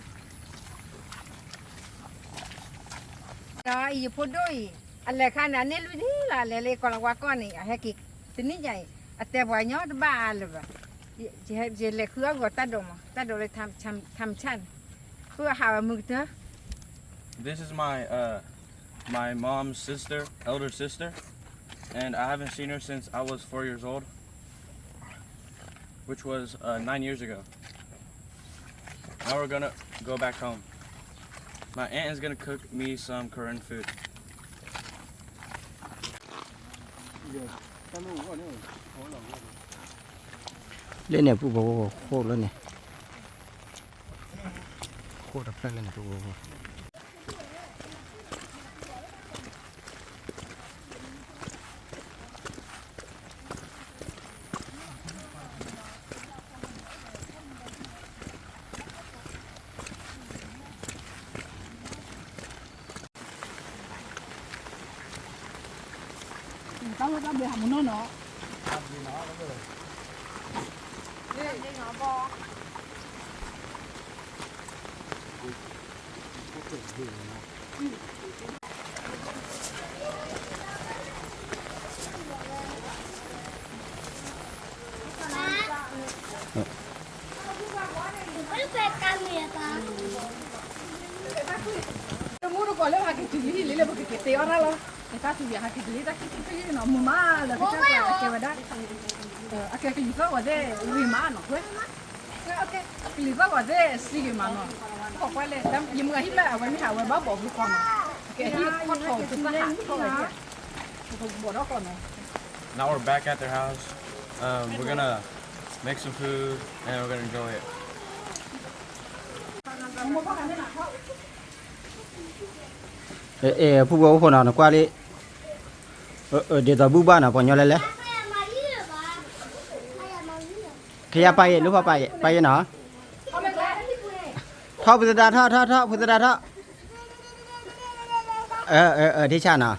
ဒီးအံၤယဖိဒိၣ်အံၤ အလဲၤခါန့ၣ် အန့ၢ်လွံၢ်နံၣ်လီၤ အလဲၤလၢကီၢ်လၤဝါကီၢ်န့ၣ် အဟဲက့ၤ တနံၣ်ညါအံၤ အတဲပှၤညီတဘၣ်အါလၢၤဘၣ်. ယလဲၤဃုအီၣ်ဂီၤတၢ်ဒိးမး တၢ်ဒိးလၢ ထၢမ်ဆၣ်န့ၣ် ဃုအဟးဝဲမုၢ်ကတၢၢ် This is my uh my mom's sister, elder sister, and I haven't seen her since I was four years old, which was uh, nine years ago. Now we're gonna go back home. My aunt is gonna cook me some Karen food. လၢန့ၣ်ပူၤဘိခိၣ်လၢန့ၣ် ခိၣ်တဖျၢၣ်လၢန့ၣ်ပူၤဘိခိၣ် တမူတကိးလၢဟးက့ၤတုၤလံလံလၢပကက့ၤသ့အီၣ်တၢ်လီၤ. တၢ်ထူၣ်ယဟးက့ၤတုၤလံ တၢ်ခံထူၣ်က့နီၤ မုာ်မးလၢကစၢ်ကျါအကဲဝဲဒၣ် အကဲကလံၤသီၣ်ဂီၤသ့ၣ်ဂ့ၤမးနီၤ ကွဲ ကလံၤသီၣ်ဂီၤသ့ၣ်စံဂ့ၤမးနီၤ ခီကွဲလဲၣ် ယမုၢ်ဂၤဟံၣ်ဖျၢၣ်အဝဲမ့ၢ်ဟးဝဲဘၣ်ဘီၣ်ဘုကီနီၤ ကဟံၣ်ခီထီၣ်ကစၢ်ဟးထီၣ်ဝဲ ကဘီၣ်ဒီးကီနီၤ Now we're back at their house. Um, we're gonna make some food and we're gonna enjoy it. အဲ ဖုဘိအိၣ်ခိၣ်နီၤ နကွၢ်လံ ဒ်သိးဘူၣ်ဘၣ်နီၤ ပှၤညီလဲလဲ ခယၢ်ပာ်ယဲၢ် လူၤဖီပာ်ယဲၢ် ပာ်ယဲၢ်နီၤ ထီၣ်ဖုသဒါထီၣ် ထီၣ် ထီၣ် ဖုသဒါထီၣ် အၢ အၢ အၢ ထံဆၣ်နီၤ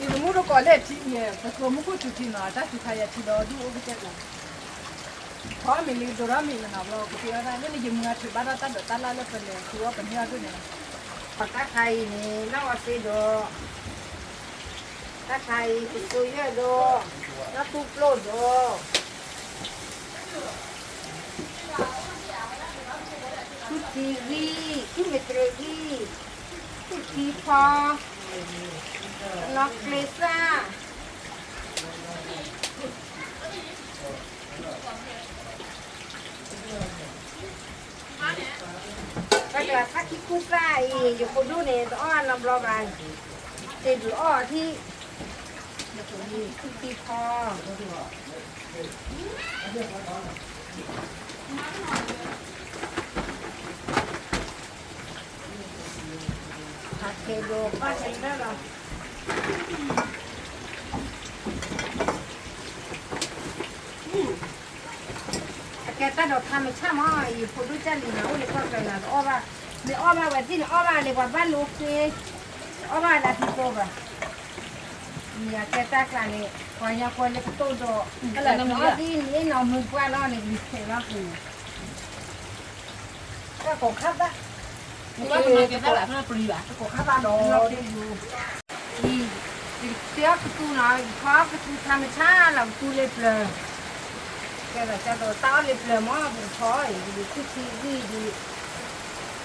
ယမူတကိးလဲၣ်ထံ ယပသိမူခိၣ်ထူထံနီၤ တၢ်စူၤခါယၤထံဒီးဒူၣ်အိၣ်ကတဲာ်လီၤ ခီမ့ၢ်လံ ဒိးထီၣ်မ့ၢ်လၢနီၤဘျီ ကသ့အီၣ်တၢ် လၢန့ၣ်ယမုၢ်ဂၤထုးဘၣ်ဒီးတၢ်ဒိးတၢ်လၢ်လၢပလဲၤထူအီၣ်ပန့ၢ်အီၣ်ဒိၣ်န့ၣ်လီၤ တၢ်ခါအံၤန့ၣ် လၢအီၤသ့ဒီး တၢ်ခါအံၤ ကစိယဲၢ်ဒီး လၢသူကျိၣ်ဒီး သူထံဂံၢ် သူမ့ၢ်တြဲၤဂံၢ် သူထံဖီ နီၢ်ကျ့သၣ် တၢ်ကျါသၣ်ခံကူသၣ်အံၤ ယဖိဒိၣ်န့ၣ် တအီၣ်နီတဘျီဘၣ်, တ့ဒုးအီၣ်ထံၣ်, ယဖိဒိၣ်ထံၣ်ထံၣ်ဖီ, ဟးက့ၤဒိးပၢ် ဆဲးလၢလီၤ. အကဲတၢ်ဒိးထါမုၢ်ဆၣ်မး, ယဖိဒိၣ်ကၢ်လံၤနၤအိၣ်လၢကီၢ်ကျၢၤနၤ တအီၣ်ဘၣ်, မ့ၢ်အီၣ်ဘၣ်ဝဲသ့ၣ်န့ၣ် အီၣ်ဘၣ်လၢပှၤဘၣ်လိာ်ဃ့, အီၣ်ဘၣ်လၢသံသိဘၣ်. မ့ၢ်အကဲတၢ်ကျါန့ၣ် ပှၤညါကွဲလၢကတိၢ်ဒီး အီၣ်သံန့ၣ်နီၢ်မုၢ်ပှၢ်လီၤန့ၣ် လံၤဆဲးလီၤဃုာ်န့ၣ် တၢ်ကိးခါသၣ်, တကိးခါသၣ်ဒီး အံၤ, ယကတဲအီၣ်ကသူနီၤ, ယကထီၣ်ကသူထါမုၢ်ဆၣ်လီၤ ကသူလၢပျၢၤ, ကဲဒီးကၢ်ဒီးတၢ်အီၣ်လၢပျၢၤမး ပကထီၣ်အံၤ ယကသူထံဂံၢ်ဒံး,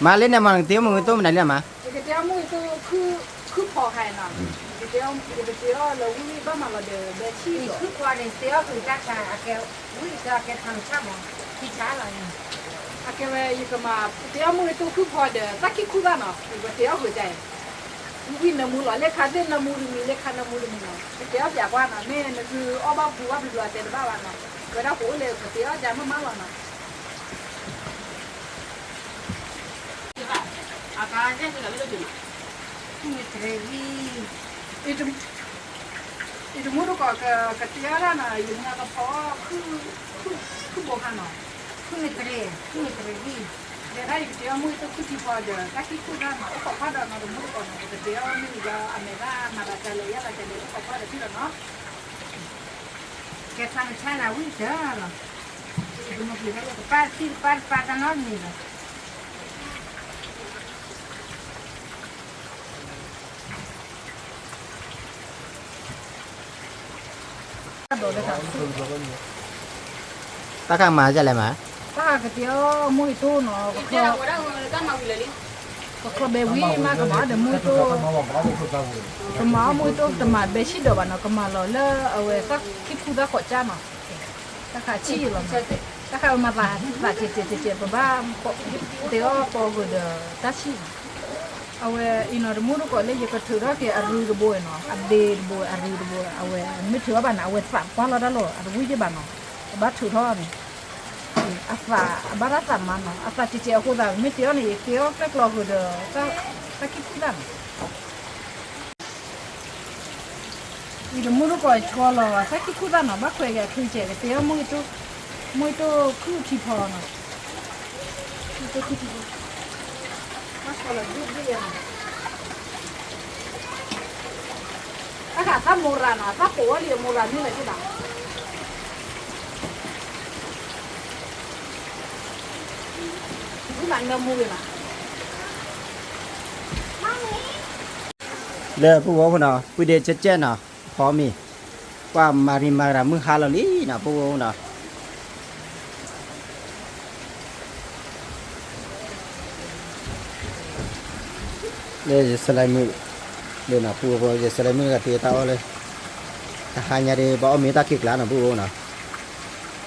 မၤလၢန့ၣ်မး နကတဲအီၣ်မုၢ်ကတိၢ်မနုၤလဲၣ်မး, ယကတဲအီၣ်မုၢ်ကတိၢ် ခုၣ်ဖီခါအံၤနီၤ, ယကတဲအီၣ်လၢဝံၣ်ဘၣ်မးလီၤဒီး ဘဲဆံၣ်ဒီး ခုၣ်ဖီန့ၣ် တဲအီၣ်ဃုာ်တၢ်ခါ အကဲ ဝံၣ်ကဲအကဲထါမုၢ်ဆၣ်မး, ထံဆါလီၤန့ၣ်, အကဲဝဲ ယကမၤ တဲအီၣ်မုၢ်ကတိၢ်ခုၣ်ဖီဒီး သၣ်ခံကူသၣ်နီၤ ယကတဲအီၣ်ဃုာ်တၢ်အံၤ, ဝံၣ်နၢမူလီၤ လၢခါသ့ၣ်နၢမူတမံၤ လၢခါနၢမူတမံၤနီၤ ကတဲအီၣ်ပျးကွၢ်နီၤ မ့ၢ်နသုအီၣ်ဘၣ်ပူၤဘၣ်ပလူၤအတဲတဘၣ်ဘၣ်နီၤ, ဝဲဒၣ်ပအိၣ်လၢကတဲအီၣ်ကမၣ်မးလီၤနီၤ. မ့ၢ်တရံး အံၤတမူတကိး ကတဲအီၤဒၣ်နီၤ ယမၤကဖီ ခုၣ်ဘိခါနီၤ, ခုၣ်မ့ၢ်တရံး ခုၣ်မ့ၢ်တရံးဂံၢ်, ဒီးတၢ်အံၤကတဲအီၤမုၢ်အ့ၣ်တိၢ်ခုၣ်ထံဖီဒီး တၢ်ခံၣ်ခူၣ်တၢ်နီၤ အိၣ်ခိးဖးဒီးနီၤ တမူတကိးနီၤ ပကတဲအီၤမုၢ်အံၤဒီး အမဲာ်ဘၣ်မၤသးကလဲၤယါသးကလဲၤ အိၣ်ခိးဖးဒီးထံၣ်လီၤနီၤ, ကဲဆါနဆါနၤဝံၣ်တၢ်လီၤ, ကပၢ်တထံၣ်တပၢ်တပၢ်တၢ်နီတမံၤလီၤ. တၢ်ခါမၤဒ်လဲၣ်မး, တၢ်ကတဲအီၤမုၢ်အ့ၣ်တိၢ်နီၤ, ကခီဘဲဝံၤမး ကမၤအီၤဒီးမုၢ်အ့ၣ်တိၢ်, ကမၤအီၤမုၢ်အ့ၣ်တိၢ်တမၤဘဲဆံၣ်ဒီးဘၣ်နီၤ, ကမၤလီၤလၢအဝဲတၢ်ခံၣ်ခူၣ်တၢ်ဃီးကၠၢ်နီၤ, တၢ်ခါဆံၣ်လီၤ, တၢ်ခါမၤသးသးကဲးကဲးကဲးကဲး ပဘၣ် တဲအီၤကိးဂၤဒီးတၢ်ဆံၣ်နီၤ, အဝဲအံၤနီၤ တမူတကိးလၢယကထုးထီၣ်က့ၤအရူတဘိနီၤ, အဘ့ၣ်တဘိ အရူတဘိ အဝဲမ့ၢ်ထုးအီၤဘၣ်န့ၣ် အဝဲသးပှၢ်လီၤတၢ်လီၤ အတဝံၣ်ယဘၣ်နီၤ, ပဘၣ်ထုးထီၣ်န့ၣ် အသးအဘၣ်တၢ်သးမၤနီၤ, အသးကဲးကဲးအဃိသတး မ့ၢ်တဲအီၤန့ၣ် ယကဲအီၤကျဲကျီဃုာ်ဒီး တၢ်ခံၣ်ခူၣ်တၢ်နီၤ. အံၤတမူတကိးဆီလီၤ တၢ်ခံၣ်ခူၣ်တၢ်နီၤ, ဘၣ်ခွဲးက့ၤအချံကဲး ကတဲအီၤ မုၢ်အ့ၣ်တိၢ်ခုၣ်ထံဖီနီၤ, မုၢ်အ့ၣ်တိၢ်ခုၣ်ထံဖီ, ဘၣ်ဆီလီၤဒ်ယဲနီၤ, တၢ်ခါသၣ်မိၢ်ရၤနီၤ, သၣ်ပိာ်ဝဲလံအမိၢ်ရၤမ့ၢ်လၢၤက့ၤဘၣ်, မ့ၢ်ဘၣ်နၢမူဂ့ၤဘၣ် လၢပူၤဝဲဖိနီၤ ပှံၤဒ့ကဲးကဲးနီၤ, ဖီမ့ၤ, ကွၢ်မၤရံမၤတၢ်မုၢ်ဟါလီၤလံနီၤ ပူၤဝဲဖိနီၤ, လၢယစလဲမုၢ်, လၢနီၤ ပူၤဝဲဖိ ယစလဲမုၢ်တဂၤတုၤတၢ်အီၣ်လၢ တဟါညါဒ် ဘၣ်အီၣ်မ့ၤတၢ်ခံကျါနီၤ ပူၤဝဲဖိနီ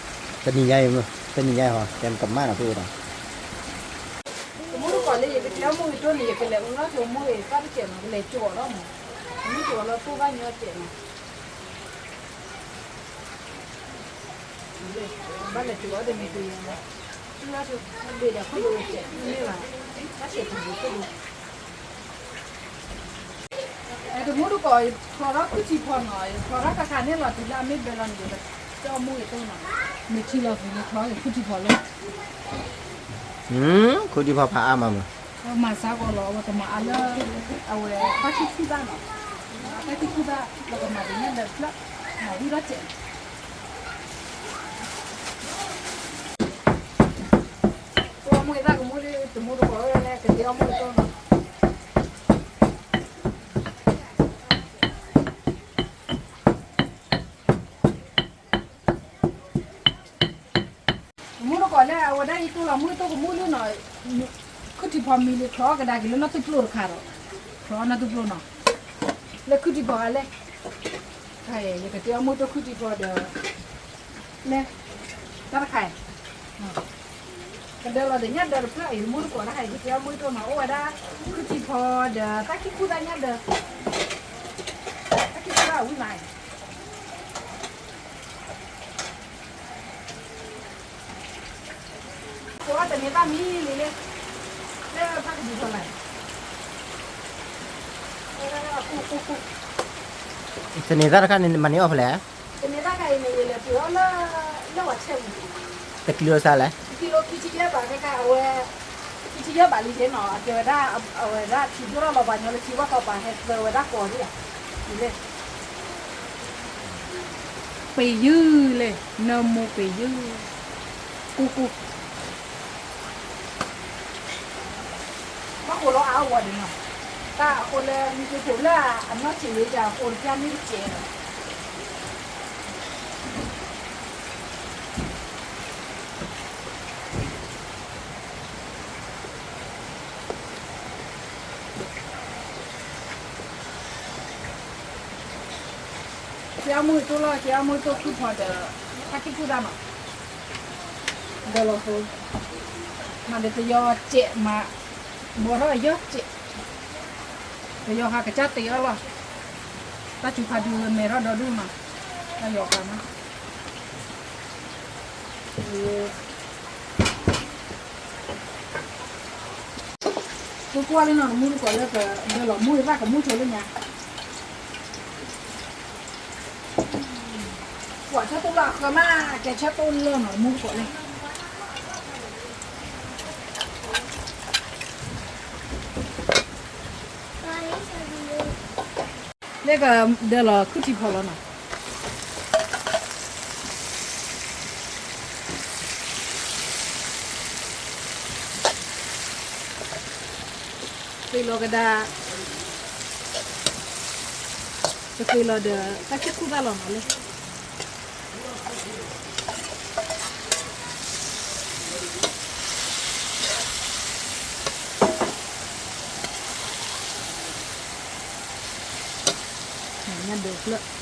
ၤ, တနံၤညါအံၤ, တနံၤညါအံၤဟီ ကဲကမၣ်နီၤ ပူၤဝဲနီၤ. တမူတကိးလၢယကတဲအီၤမုၢ်အ့ၣ်တိၢ်န့ၣ် ယကလဲၤအူလီၢ်ဆိမိၢ်အ့ၣ်သၣ်တစဲးနီၤ, ကလဲၤကၠီလီၤမး, မ့ၢ်ကၠီလီၤပိၢ်ဘၣ်ညီတစဲးနီၤ, ဘၣ်လဲၤကၠီအီၤဒီးမ့ၢ်က့ၤ, အူလီၢ်ဆိဘ့ၣ်ဒီးခိၣ်ဒိၣ်တစဲး မ့ၢ်ဘၣ်, တၢ်စဲးတၢ်ဘိခိၣ်ဒိၣ် တမူတကိး ဖျီထီၣ်ခုၣ်ထံဖီနီၤ, ဖျီထီၣ်ခါခါန့ၣ်လီၤ တုၤလၢအမ့ၢ်ဘဲလီၤန့ၣ် တဲအီၤမုၢ်အ့ၣ်တိၢ်နီၤ, မ့ၢ်ထံလီၤသံလၢဖျီခုၣ်ထံဖီလၢ, ခုၣ်ထံဖီဖးအါမးမး, မၤစါကီးလီၤ အဝဲကမၤအါလၢ, အဝဲတၢ်ခံၣ်ခူၣ်တၢ်နီၤ, တၢ်ခံၣ်ခူၣ်တၢ် လီၤကမၤဒ်ညါဒီးဖျၢၣ်, မၤဝံၤထီၣ်စဲး တဲအီၤမုၢ်အ့ၣ်သၣ်ကမူၣ်လၢ တမူတကိးဝဲလဲၣ် ကတဲအီၤမုၢ်အ့ၣ်တိၢ်နီၤ, တမူတကိးလၢအဝဲဒၣ်အံၤတိၢ်လီၤမုၢ်အ့ၣ်တိၢ်ကမူၣ်လၢနီၤ, ခုၣ်ထံဖီမံၤလၢဖျီကဒါက့ၤလၢနီၢ်သူၣ်ပျိၢ်တခါဒီး, ဖျီနီၢ်သူၣ်ပျိၢ်နီၤ, လၢခုၣ်ထံဖီအလဲၣ်, ယကတဲအီၤမုၢ်အ့ၣ်တိၢ်ခုၣ်ထံဖီဒီး, လဲၣ်, တၢ်တခါအံၤ ကဒၢလီၤဒီးညၣ်ဒၢတဖျၢၣ်အံၤ တမူတကိးတခါအံၤ ယတဲအီၤမုၢ်အ့ၣ်တိၢ်နီၤ အိၣ်ဝဲဒၣ် ခုၣ်ထံဖီဒီး တၢ်ခံၣ်ခူၣ်တၢ်ညၣ်ဒၢ, တၢ်ခံၣ်ခူၣ်တၢ်ဝံၣ်မးအံၤ ကိးတန့ၤတၢ်မံၤလံလၢ, လၢဖးကဒံးထီၣ်လၢ, တန့ၤတၢ်တခါန့ၣ် မၤန့ၢ်အီၣ်ဖဲလဲၣ်, တန့ၤတၢ်ခါအံၤန့ၣ် ယလဲၤပှ့ၤအီၣ်လၢ, လၢဝဲဆဲးပူၤ, တကံလိစါလဲၣ်, တကံလိခံဆံယဲၢ်ဘးခဲခါ အဝဲ, ခံဆံယဲၢ်ဘးလံက့နီၤ အကဲဝဲဒၣ်, အဝဲဒၣ်ထံဒိၣ်ထီၣ်လီၤပှၤညီလၢထံဘၣ်ကီးပှၤဟဲသၢဝဲဒၣ်ကိးဒံးဧါ, လဲၣ် ပ့ၤယုၢ်လဲၣ်, နၢမူပ့ၤယုၢ်, ကူကူ, ဘၣ်ဃိလီၤအါအီၣ်ဝဲဒၣ်နီၤ, တၢ်အဃိလၢမ့ၢ်က့ၤဖိလၢအနီၢ်ဆံးလံ တၢ်အဃိတကၢ်န့ၣ်တကဲးလီၤ. ကဲအီၣ်မုၢ်အ့ၣ်တိၢ်လီၤ ကဲအီၣ်မုၢ်အ့ၣ်တိၢ်ခုၣ်ဖီဒီး, တၢ်ခံၣ်ခူၣ်တၢ်နီၤ, ဒီးလီၤဖိ, မၤဒီးတယီၤစဲးမး, ဘီထီၣ်အယီၢ်စဲး, တယီၤဟးကစၢ်တ့အီၣ်လီၤ, တၢ်စူၤဖးဒိၣ်မဲထီၣ်ဒီဒူၣ်နီၤ, တၢ်ယီၤဃာ်နီၤ, ကွၢ်လၢနီၢ်တမူတကိးလၢကဒၢလီၤမူယသၣ်ကမူဆိလၢညါ, ကွၢ်ဆၢတိၢ်လၢအဃၢမး, ကဲဆၢတိၢ်လၢနီၢ်တမူတကိးလၢ လၢကဒၢလီၤခုၣ်ထံဖီလီၤနီၤ. ဃ့လီၤကဒါ, ကဃ့လီၤဒီး တၢ်ခံၣ်ခူၣ်သၣ်လီၤနီၤလၢ ညၣ်ဒၢးဖျၢၣ်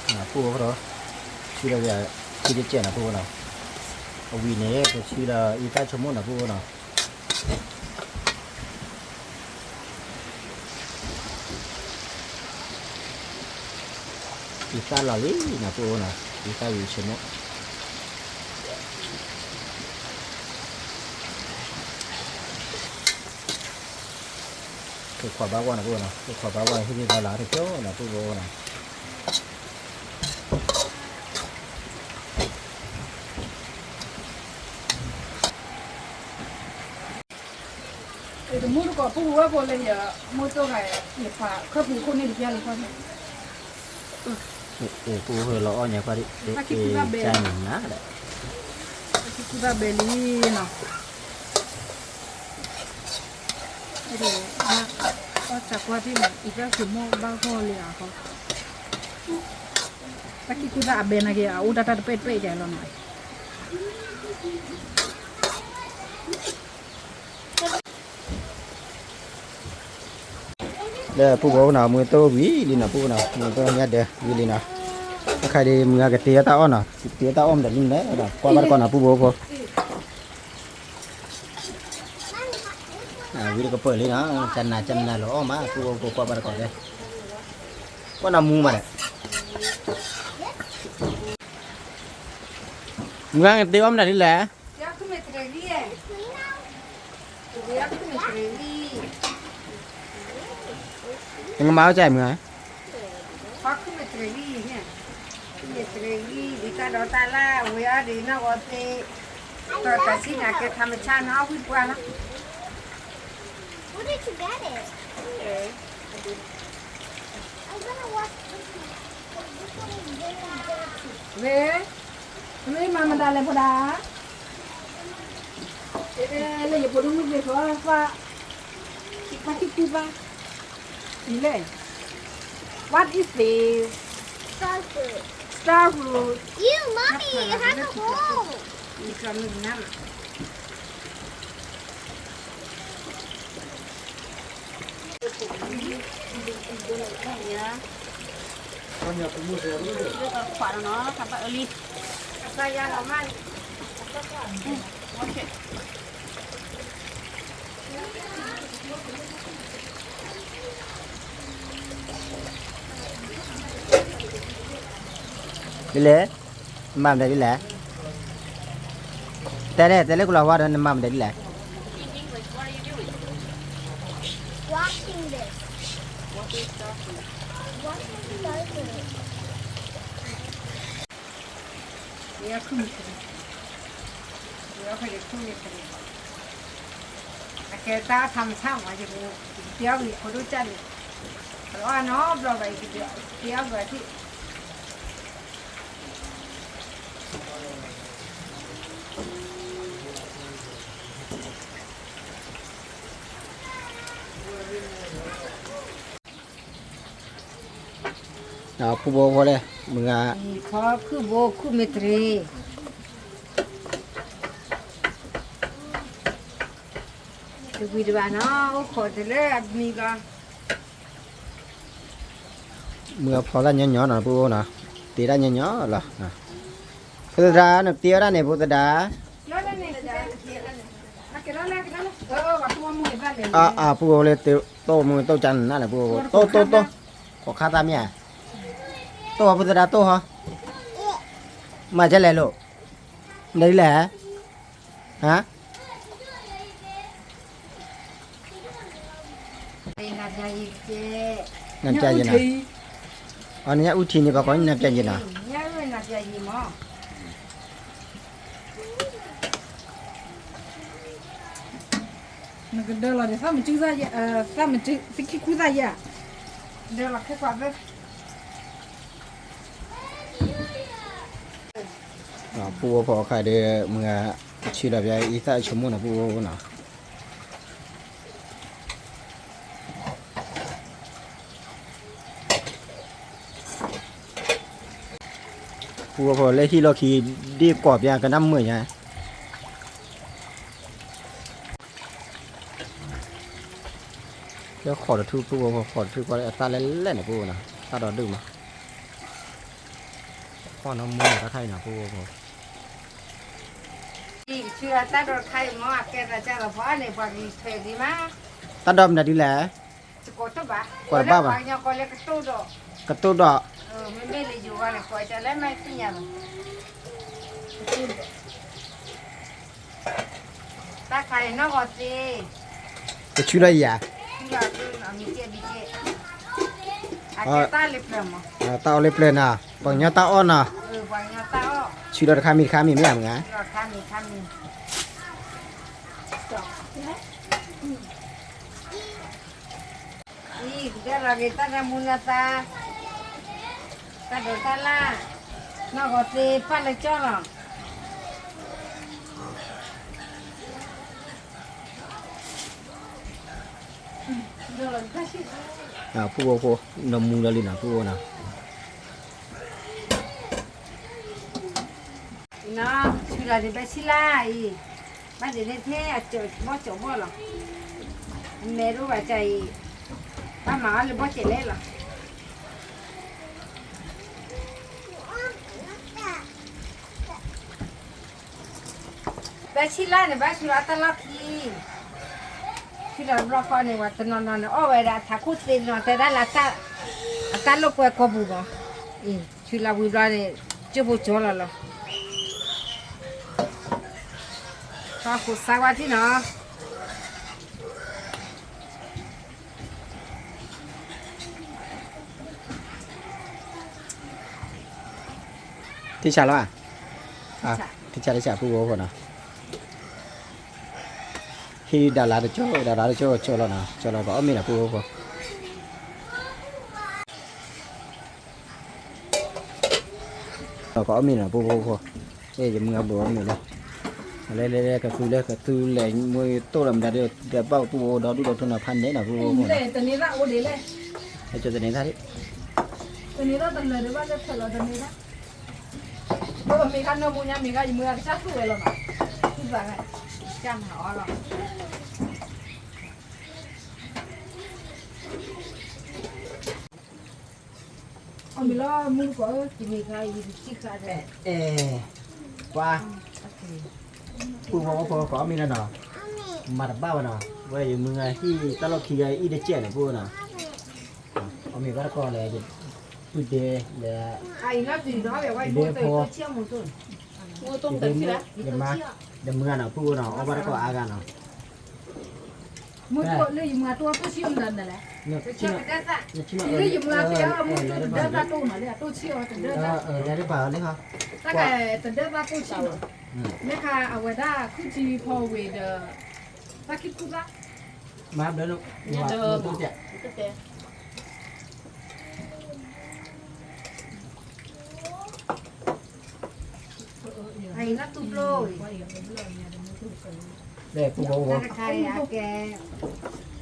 နၢ်ပူၤအိၣ်ဒီး ဆံလီၤ ဆံတကဲးနၢ်ပူၤနီၤ, အဝံၤန့ၣ် ပဆံလီၤအံသၣ်ဆိကမိၣ်နၢ်ပူၤနီၤ. အံသၣ်လီၤလံနၢ်ပူၤနီၤ, အံသၣ်ဝံၤဆိကမိၣ် ခိၣ်ခွါဘၣ်ဝဲနၢ်ပူၤနီၤ, ခိၣ်ခွါဘၣ်ဝဲဟ့ၣ်ဂံၢ်ဘါလီၤတကၠိနီၤ ပူၤပူၤနီၤ. တမူတကိးပူၤဝဲကိးလၢယမိၢ်တိၢ်ဂၤ ယပာ်ခၢၣ်ပူၤခိၣ်န့ၣ်တဖျၢၣ်လံခီန့ၣ်, ပူၤလီၤအီၣ်ညါခွါဒ် တၢ်ခံၣ်ခူၣ်ဘၣ်ဘဲလံ, တၢ်ခံၣ်ခူၣ်ဘၣ်ဘဲလံနီၤ. အီၣ်စၢ်ကွၢ်ထံၣ်မး အံသၣ်ဆိကမိၣ်ဘၣ်ဂီၢ်လံအဃိ, တၢ်ခံၣ်ခူၣ်ဘၣ်အဘဲနာ်က့ၤအအိၣ်တၢ်တၢ်တပဲာ်တပဲာ်ယဲလီၤနီၤ. လၢပူၤဘိနီၤ မုၢ်တိၢ်ဝံၤလံနီၤ ပူၤနီၤ မုၢ်တိၢ်ညါဒၢးဝံၤလံနီၤ, အခါဒ်မုၢ်ဂၤကတ့အတၢ်အီၣ်နီၤ ကတ့အတၢ်အီၣ်မတၤလံလဲၣ် ကွၢ်ဘၣ်တကိးနီၤ ပူၤဘိဖိ ဝံၤတကပၢၢ်လံနီၤ ကနၤကနၤလီၤအီၣ်မး ပူၤဘိဖိကွၢ်ဘၣ်တကိးဒဲး ကွၢ်နီၤမူမးဒီး မုၢ်ဂၤကတ့အီၣ်မတၤလံလဲၣ် နကမၤအီၣ်ကဲမုၢ်ဂၤ ဖီခုမ့ၢ်တရံးလံ, ခုမ့ၢ်တရံးလံ ဒ်တၢ်ဒီးတၢ်လၢဝဲအီၤဒ်နီၢ်ဂီၤသ့, တၢ်စံၣ်န့ၣ်ကဲထါမဆါနီၢ်ဝံၣ်ပှၢ်လီၤ. Where did you get it? I'm gonna watch this one. This one is very dirty. ဝဲ, ဝဲမၤမတၤလဲၣ်ဖိဒၣ်, လၢယဖိဒိၣ်မုၣ်သ့ၣ်ဃီ, ဖါ, ဖါခံကူဖါ, အံၤလဲၣ်, what is this? Star fruit. Star fruit. Ew, mommy, it has a hole. ဒ်လဲၣ်, နမၤမတၤဒ်လဲၣ်, တဲလဲၣ် တဲလၢကလီၤဝါဒီး နမၤမတၤဒ်လဲၣ်. Washing this. Washing the diaper. ယခုမ့ၢ်တရံး, ယခုမ့ၢ်တရံး, အကဲတၢ်ထါမဆါမး ယကတဲအီၤဂ့ၤ ဖိဒိၣ်ကၢ်န့ၣ်, အနီဘျီဘၣ် ယကတဲအီၤဂ့ၤထံၣ် ပူၤဘိဖိလဲၣ် မုၢ်ဂၤ, ဖီခုဘိ ခုမ့ၢ်တရံး, တဝံၤတဘၣ်နီၤ အိၣ်ခိးတလၢအမံၤဘၣ်, မုၢ်ဂၤဖီတၢ်ညီညီနီၤ ပူၤဘိနီၤ, တ့တၢ်ညီညီလီၤ, ဖိသဒါ နတ့အီၣ်တၢ်န့ၣ် ဖိသဒါ, ကဲလၢ ကဲလၢ ကဲလၢ အဝဲ အါ အါ ပူဖိလၢ တိၢ်မုၢ်တိၢ်ကၢ်နၤန့ၣ် ပူဖိ တိၢ်တိၢ်တိၢ်, ခိးခါသၣ်မ့ၢ်ဧါ, တိၢ်ဟီ ပသဒါတိၢ်ဟီ, မၤကလဲၣ်လိၤ, နဒ်လဲၣ်, ဟါ နပြာရည်, အနညၣ်အူထံန့ၣ် ပှၤကိးနပြာရည်နီၤ. နကဒၢလီၤန့ၣ် သၣ်မကုသၣ်ယဲ, သၣ်မကု သခံခူသၣ်ယဲ, ဒၢလီၤခဲကွၢ်ဘၢ. ပူဖိဖိခါဒီး မုၢ်ဂၤ ဆံးလီၤပျၢ်အံသၣ်ဆိကမိၣ်နီၤ ပူဖိဖိနီၤ. ပူဖိဖိလၢဟံၣ်လီၢ်ခံ ဒ့ၣ်ကိးပျၢ်ကနၣ်မုာ်ညါ, လၢခိးတထူၣ် ပူဖိဖိ ခိးတထူၣ်ကွၢ်လၢအသၣ်လဲၣ်လဲၣ်န့ၣ် ပူဖိနီၤ သၣ်ဒီဒူၣ်မး, ခိးနီၢ်မူနီၤ တၢ်ခါအံၤနီၤ ပူဖိဖိ. ဆူအတၢ်ဒိးတခါအံၤမ့ၢ် အကဲသးကၢ်လီၤဖီန့ၣ် ပှၤကထွဲးဒံးမး, တၢ်ဒိးမနုၤဒ်လဲၣ်, ကိးတဘၣ်, ကိးတဘၣ်ဘၣ်, ကတိၢ်ဒီး, မ့မ့ၢ်လၢယိၤဂီၢ်န့ၣ် ကိးကၢ်လၢမ့ၢ်သ့ၣ်ညါဘၣ်. တၢ်ခါအံၤနီၢ်ဂီၤသ့, ကဆူလီၤယၤ, ဆူလီၤ, မံၤကဲမံၤကဲ, အကဲတၢ်လၢပျၢၤမး, တၢ်အီၣ်လၢပျၢၤနီၤ, ပှၤကညီတၢ်အီၣ်နီၤ, ပှၤကညီတၢ်အီၣ်, ဆူလီၤတခါမံၤတခါမံၤမ့ၢ်ဧါမုၢ်ဧါ. အံၤ ကဒၢလီၤက့ၤတၢ်နၢမူနၢသါ, တၢ်ဒိးတၢ်လၢ်, နီၢ်ဂီၤသ့ပာ်လၢကၠီလီၤ. ပူဖိဖိ, နမူလီၤလံနီၤ ပူဖိနီၤ. ဆူလီၤန့ၣ် ဘၣ်ဆံလါအံၤ, ဘၣ်ဒ်န့ၣ်ထဲအကၠီဘီၣ်ကၠီဘီၣ်လီၤ. အမဲာ်တအိၣ်ဘၣ်ကၢ်အံၤ, ဘၣ်မၤအီၤလၢဘီၣ်ကၠီလဲၣ်လီၤ. ဘၣ်ဆံလါန့ၣ် ဘၣ်ဆူလီၤအတၢ်လီၢ်ခံ, ဆူလီၤတဘျီဃီန့ၣ် ပှၤတနီၤနီၤန့ၣ် အီၣ်ဝဲဒၣ်အထးခိၣ်သ့နီၤ တဲဒၣ်လၢ အတၢ်လိာ်ကွဲကိာ်ပူၤမး, ဆူလီၤဝံၤဘျီန့ၣ် ကၠိဖိကၠိလီၤလီၤ. ဃိးစါဝါထံနီၤ. ထံဆးလီၤ, ထံဆး ထံဆး ပူဖိဖိနီၤ. ဟံးဒၣ်လၢတကၠိ ဒၣ်လၢတကၠိ ကၠိလီၤနီၤ ကၠိလီၤ ကအီၣ်မ့ၤနီၤ ပူဖိဖိ. ဒီးကအီၣ်မ့ၤနီၤ ပူဖိဖိ, ယမုၢ်ဂၤဘိးအီၣ်မ့ၤလီၤ. လဲၤလဲၤလဲၤ ကသူလဲၤ ကသူလဲၤ မ့ၢ်တိၢ်လီၤမတၤဒီး ဒီးဘၣ်ပူဖိဒီဒူၣ်ဒီထၢနီၤ ဖးန့ၣ်နီၤ ပူဖိဖိနီၤ. တန့ၤသၣ်အိၣ်ဒ်လဲၣ်, ကၠိတန့ၤသၣ်ဒ်, တန့ၤသၣ်တလၢာ်ဒီးဘၣ်လၢဖျၢၣ်လီၤ တန့ၤသၣ်, မ့ၢ်ခါနီၢ်မူညါ မ့ၢ်ခါယမုၢ်ဂၤကစၢ်သူၣ်ဝဲလီၤနီၤ, သူၣ်သးဂၤ, ကၢ်မၤအီၤလီၤ. အီၣ်မ့ၤလီၤ မုၢ်ကီးဧၢ, တမ့ၢ်ခါအံၤ တဆံခါဒီး, အဲ, ပှၤ, ပူဖိဖိ ကအီၣ်မ့ၤလီၤနီၤ, မၤတဘၣ်ဘၣ်နီၤ, ဝဲယမုၢ်ဂၤဟံၣ်တၢ်လီၢ်ခံဂၤအံၤတကဲးနီၤ ပူဖိနီၤ, အီၣ်မ့ၤဘၣ်တကီၢ်လဲၣ်, ပုၢ်ဒ့လဲၣ်, ဒ့ဖိ, ယမါ, ယမုၢ်ဂၤနီၤ ပူဖိနီၤ အီၣ်ဘၣ်တကီၢ်အါဂၤနီၤ. မုၢ်တိၢ်လၢယမုၢ်ဂၤတိၢ်အီၤတိၢ်ဆံအီၤမတၤလဲၣ်, လၢယမုၢ်ဂၤတဲအီၤမုၢ်တိၢ်တဒၢဘၣ်တိၢ်နီၤလၢအတိၢ်ဆံအီၤတဒၢဘၣ်, တဒၢဘၣ်တိၢ်ဆံအီၤ, မ့ၢ်ခါအဝဲဒၣ်ခုထံဖီဝ့ၤဒီး, တၢ်ခံခူၣ်သၣ်, မၤဘျၢ, အံၤလၢသူပျိ, တၢ်တခါအံၤအကဲ,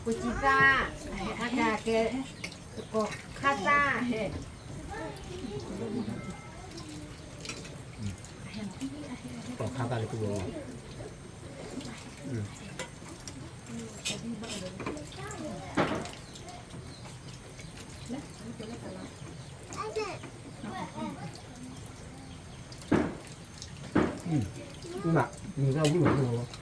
ပူၤကံသၣ်, အကဲ, ကိးခါသၣ်, ကိးခါသၣ်လၢသူပျိ, မ့ၢ်မ့ၢ်မ့ၢ်မ့ၢ်,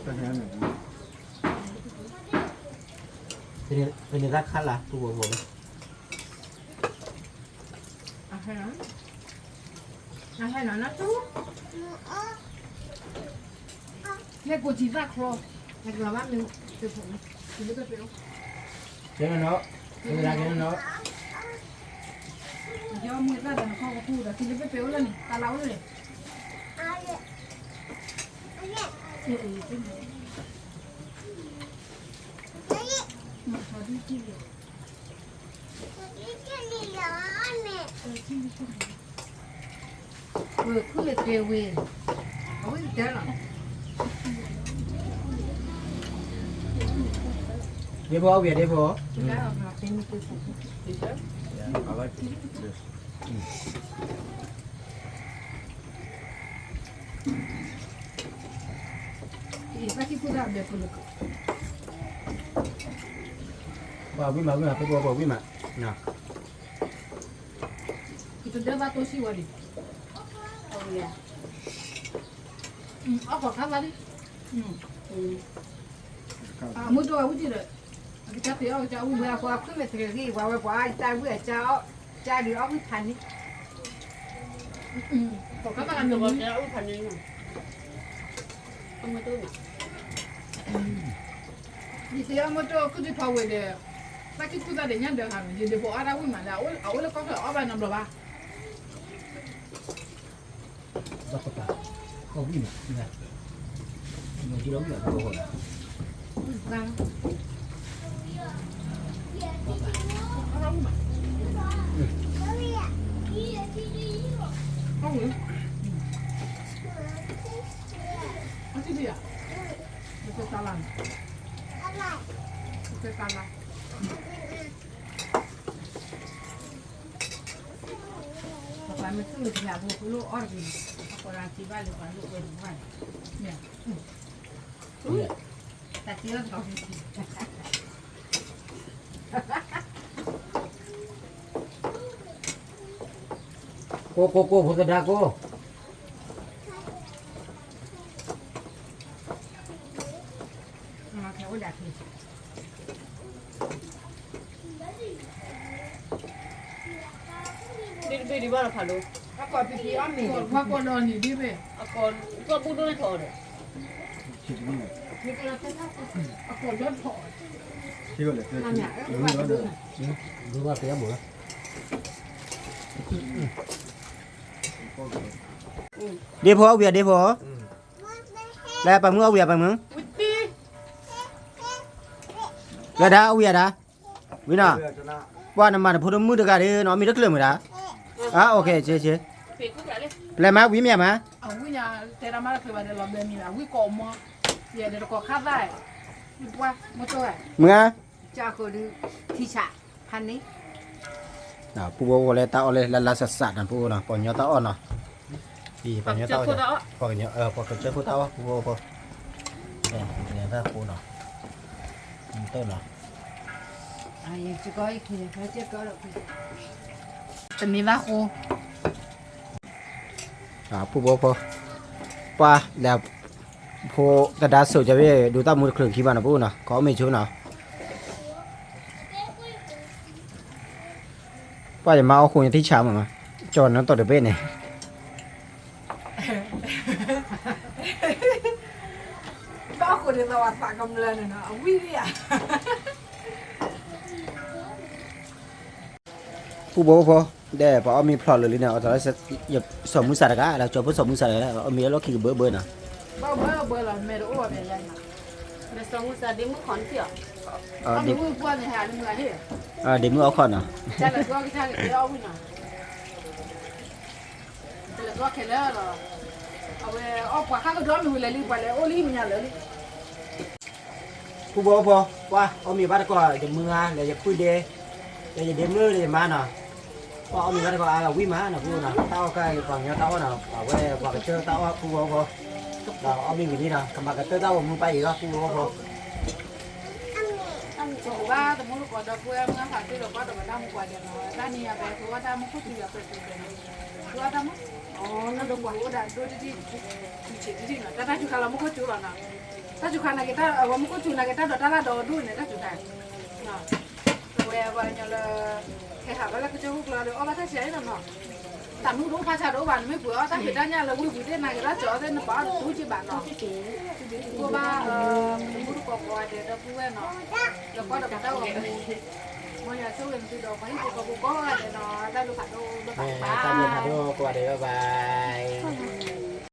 ဖဲန့ၣ်တၢ်ခါလၢ် ပူဖိဖိန့ၣ် ဟဲနီၤ ဟဲနီၤ နၢ်တူၢ် ဟဲကိးစံးသၣ်ချီ ဟဲကလီၤဘၣ်မ့ၢ် ကဲနီၤ ကဲနီၤ ကဲနီၤ ယမ့ၢ်သၣ်ဒီးနခီကပူၤဒီး တုၤလၢပပှဲၤအိၣ်လၢန့ၣ် တၢ်လၢအိၣ်လၢန့ၣ် ဒ့ဖိအဝံၤဒ့ဖိ ပှၤဝံၣ်မးဝံၣ်မး ဖိဖိဖိဝံၣ်မး ကတဒၢဘၣ်တိၢ်ဆံၣ်ဝဲဒံး အီၣ်ကီၢ်ခါလါလံ မုၢ်တိၢ်ဝဲဝံၣ်တံၢ်ဒီး အကစၢ်ပ့ၤအီၣ်ကစၢ်ဝံၣ်ဘၣ်အဃိ အခွံၣ်မဲာ်တဂ့ၤဂ့ၤ ပှၤဝဲပှၤအီၣ်တၢ်ဝံၣ်အကစၢ်အီၣ် ကစၢ်ဒုးအီၣ်ဝံၣ်ဖးန့ၣ် ကီၢ်ခါလါလံ ယသ့ၣ်ညါမ့ၢ်တအိၣ်ခုၣ်တဖီဝဲဒီး သးကံၢ်ခူၣ်သၣ်ဒီးညၣ်ဒၢးဟးမ့ၢ် ယဒ့ဖိအီၣ်တၢ်ဝံၣ်မးလၢ အအိၣ်လၢကီၢ်ချၢအီၣ်ဘၣ်နီတဘျီဘၣ် ဘၣ်ပပာ် ကီၢ်ဝံၣ်မး မ့ၢ်ယလီၤဝံၣ်မး ကီၢ်ဝံၣ်မး ဘၣ်ပာ် ကီၢ်ဝံၣ် အီၣ်တ့ၢ်တ့ၢ်ယၤ ပကဲတၢ်လၢ ပကဲတၢ်လၢ ပှၤမ့ၢ်သူၣ်မ့ၢ်သ့ၣ်ညါဖိ ဖိလိၣ်အီၣ်တက့ၢ်န့ၣ် အဃိဒီးစံးဘၣ်လၢပှၤလိၣ်ဝဲတဘၣ်န့ၣ် တၢ်တ့အီၣ်တကီၢ် ကိၢ်ကိၢ်ကိၢ် ဖိသဒါကိၢ် ဒ်တဘ့ၣ်ဒံးဘၣ်လီၤဖးဒိၣ် အကီၢ်ပံၤပံၤအီၣ်မ့ၤ ပှၤကီၢ်ဒီးန့ၣ်ဒ်မ့ၢ် အကီၢ်ပူၤဒိၣ်န့ၣ်ထီၣ်ဒီး အကီၢ်ဒီးထီၣ် ဒိၣ်ဘၣ်ပယီၤဘိၣ်လီၤ ဒ့ဖိအီၣ်ဝံၤဧါ ဒ့ဖိ လၢပှၤမုၣ်အီၣ်ဝံၤဧါ ပှၤမုၣ် ဝဲဒၣ်အီၣ်ဝံၤဧါဒၣ် ဝံၤနီၤ ပှၤနမၤတဖိတမုၣ်တဂၤဒီး နအီၣ်မ့ၤတချုးမုၢ်ဒၣ် အါ okay ဆ့ဆ့ ပျဲမးဝံၤမ့ၢ်မး အဝံၣ်ညါတဲတၢ်မၤတချုးဘၣ်ဒီးလီၤဘျဲမံၤဘၣ် ဝံၣ်ကိးမီ ယဲဒၣ်တကိးခါသၣ် ယပှၤမီၤတိၢ်ဂၤ မုၢ်ဂၤ ကၢ်ဃိဒုးထံဆးဖးန့ၣ် ပူဖိဖိလၢတၢ်အီၣ်လၢလၢလၢစးစးနီၤ ပူဖိနီၤ ပှၤကညီတၢ်အီၣ်နီၤ ပှၤကညီတၢ်အီၣ် ပှၤကစၢၢ်ခိၣ်တၢ်အီၣ် ပူဖိဖိ တၢ်ဖိနီၤ တၢ်နီၤ တမ့ၢ်ဘၣ်ဃိ ပူဖိဖိ ပှၤလဲၤ ဖိသဒါစိၤကဝဲ ဒိးတၢ်မူတချုးခံဘၣ်နီၤ ပူနီၤ ကအီၣ်မ့ၤဆိနီၤ ပှၤယမါအီၣ်ဃိညါထံဆးမး ကၠီၤနီၤတီၢ်တဘ့ၣ်န့ၣ် ဘၣ်ဃိဒ်သိးဝဲသးကမျၢၢ်န့ၣ်နီၤ အဝံၣ်လံဧါ ပူဖိဖိ ဒဲးပှၤအီၣ်မ့ၤဖျိးလၢာ်လံန့ၣ် အတၢ်လၢ စီၤမုၢ်စၢ်တဂၤ လၢကၠီဖိစီၤမုၢ်စၢ်တဂၤ အီၣ်မ့ၤလၢလီၢ်ခံကဘၢဘၢနီၤ ဘၢဘၢဘၢလီၤ မဲာ်တအိၣ်ဘၣ် စီၤမုၢ်စၢ်ဒ့မုၣ်ခီနထံၣ်အီၤ ဒ့မုၣ်အီၣ်ခီနီၤ တလဲၤဘျီခဲလၢာ်လီၤ အဝဲအီၣ်ပှၤဃၣ်ကဒီးမ့ၢ်ဝံၤလဲၤလံ ပှၤလဲၤအိၣ်လံမ့ၢ်ညါလၢာ်လံ ပူဖိဖိ ပှၤအီၣ်မ့ၤဘၣ်တကိး ယမုၢ်ဂၤ လဲၤယဖုဒဲ လဲၤယဒ့မုၣ် လဲၤယမါနီၤ ပှၤအီၣ်မ့ၤဘၣ်တကိးအါဂၤဝံၣ်မးနီၤ ပူနီၤ တၢ်အီၣ်ကါအံၤ ပှၤကညီတၢ်အီၣ်နီၤ အဝဲပှၤကစၢၢ်တၢ်အီၣ် ပူဖိဖိ ဒီးအီၣ်မ့ၤဝံၤလံနီၤ ကမၤကတၢၢ်တၢ်အိၣ်မူပၢ်အံၤလီၤ ပူဖိဖိ ဘၣ်တမူတကိးဒီပုၢ်ဝဲၢ်မုၢ်ဖးတံၢ်ဒီး ဘၣ်တဝဲဒၣ်မူပှၤဒဲးနီၤ တၢ်နံၤယၤပဲ ပဝဲတၢ်မူခိၣ်ထံးယၤပဲ ပဝဲတၢ်မူ တၢ်ဒိကွၢ်အိၣ်ဒၣ်ဒိၣ်တံၢ်တံၢ်, စူၤဆံးတံၢ်တံၢ်နီၤ, တၢ်တၢ်စူၤခါလီၤမူခိၣ်စူၤလီၤနီၤ, တၢ်စူၤခါနာ်က့ၤတၢ် အဝဲမူခိၣ်စူၤနာ်က့ၤတၢ်ဒိးတၢ်လၢဒိးဒိၣ်န့ၣ် တၢ်စူၤခါ, အဝဲပှၤကညီလၢ ဟဲဟးဘၣ်လၢကစၢၢ်ခိၣ်ကျါဒီး အီၣ်ဘၣ်တၢ်ဆံးအံၤနီၤနီၤ, တၢ်နူတအိၣ်ဖးဆါတအိၣ်ဘၣ် နမ့ၢ်ပှ့ၤအီၣ်တၢ်ဖံးတၢ်ညၣ်လၢဝ့ၢ်ပူၤသ့ၣ်နာ်က့ၤတၢ်ကၠီသ့ၣ် နပာ်အီၣ်တတူၢ်က့ဘၣ်နီၤ, တဘိးတကိးကိးဂၤဒဲးဒီပုၢ်ဝဲၢ်နီၤ, ဒီးကီၢ်ဒီးပတၢ်ဂီၤမူ, မ်ယွၤဆိၣ်ဂ့ၤနသုဒီးပှၤဟံၣ်ဖိဃီဖိကိးဂၤဒဲးနီၤ, တၢ်ဘျုးဖးဒိၣ် တၢ်ဘျုးဖးဒိၣ်ကိးဂၤဒဲး bye bye.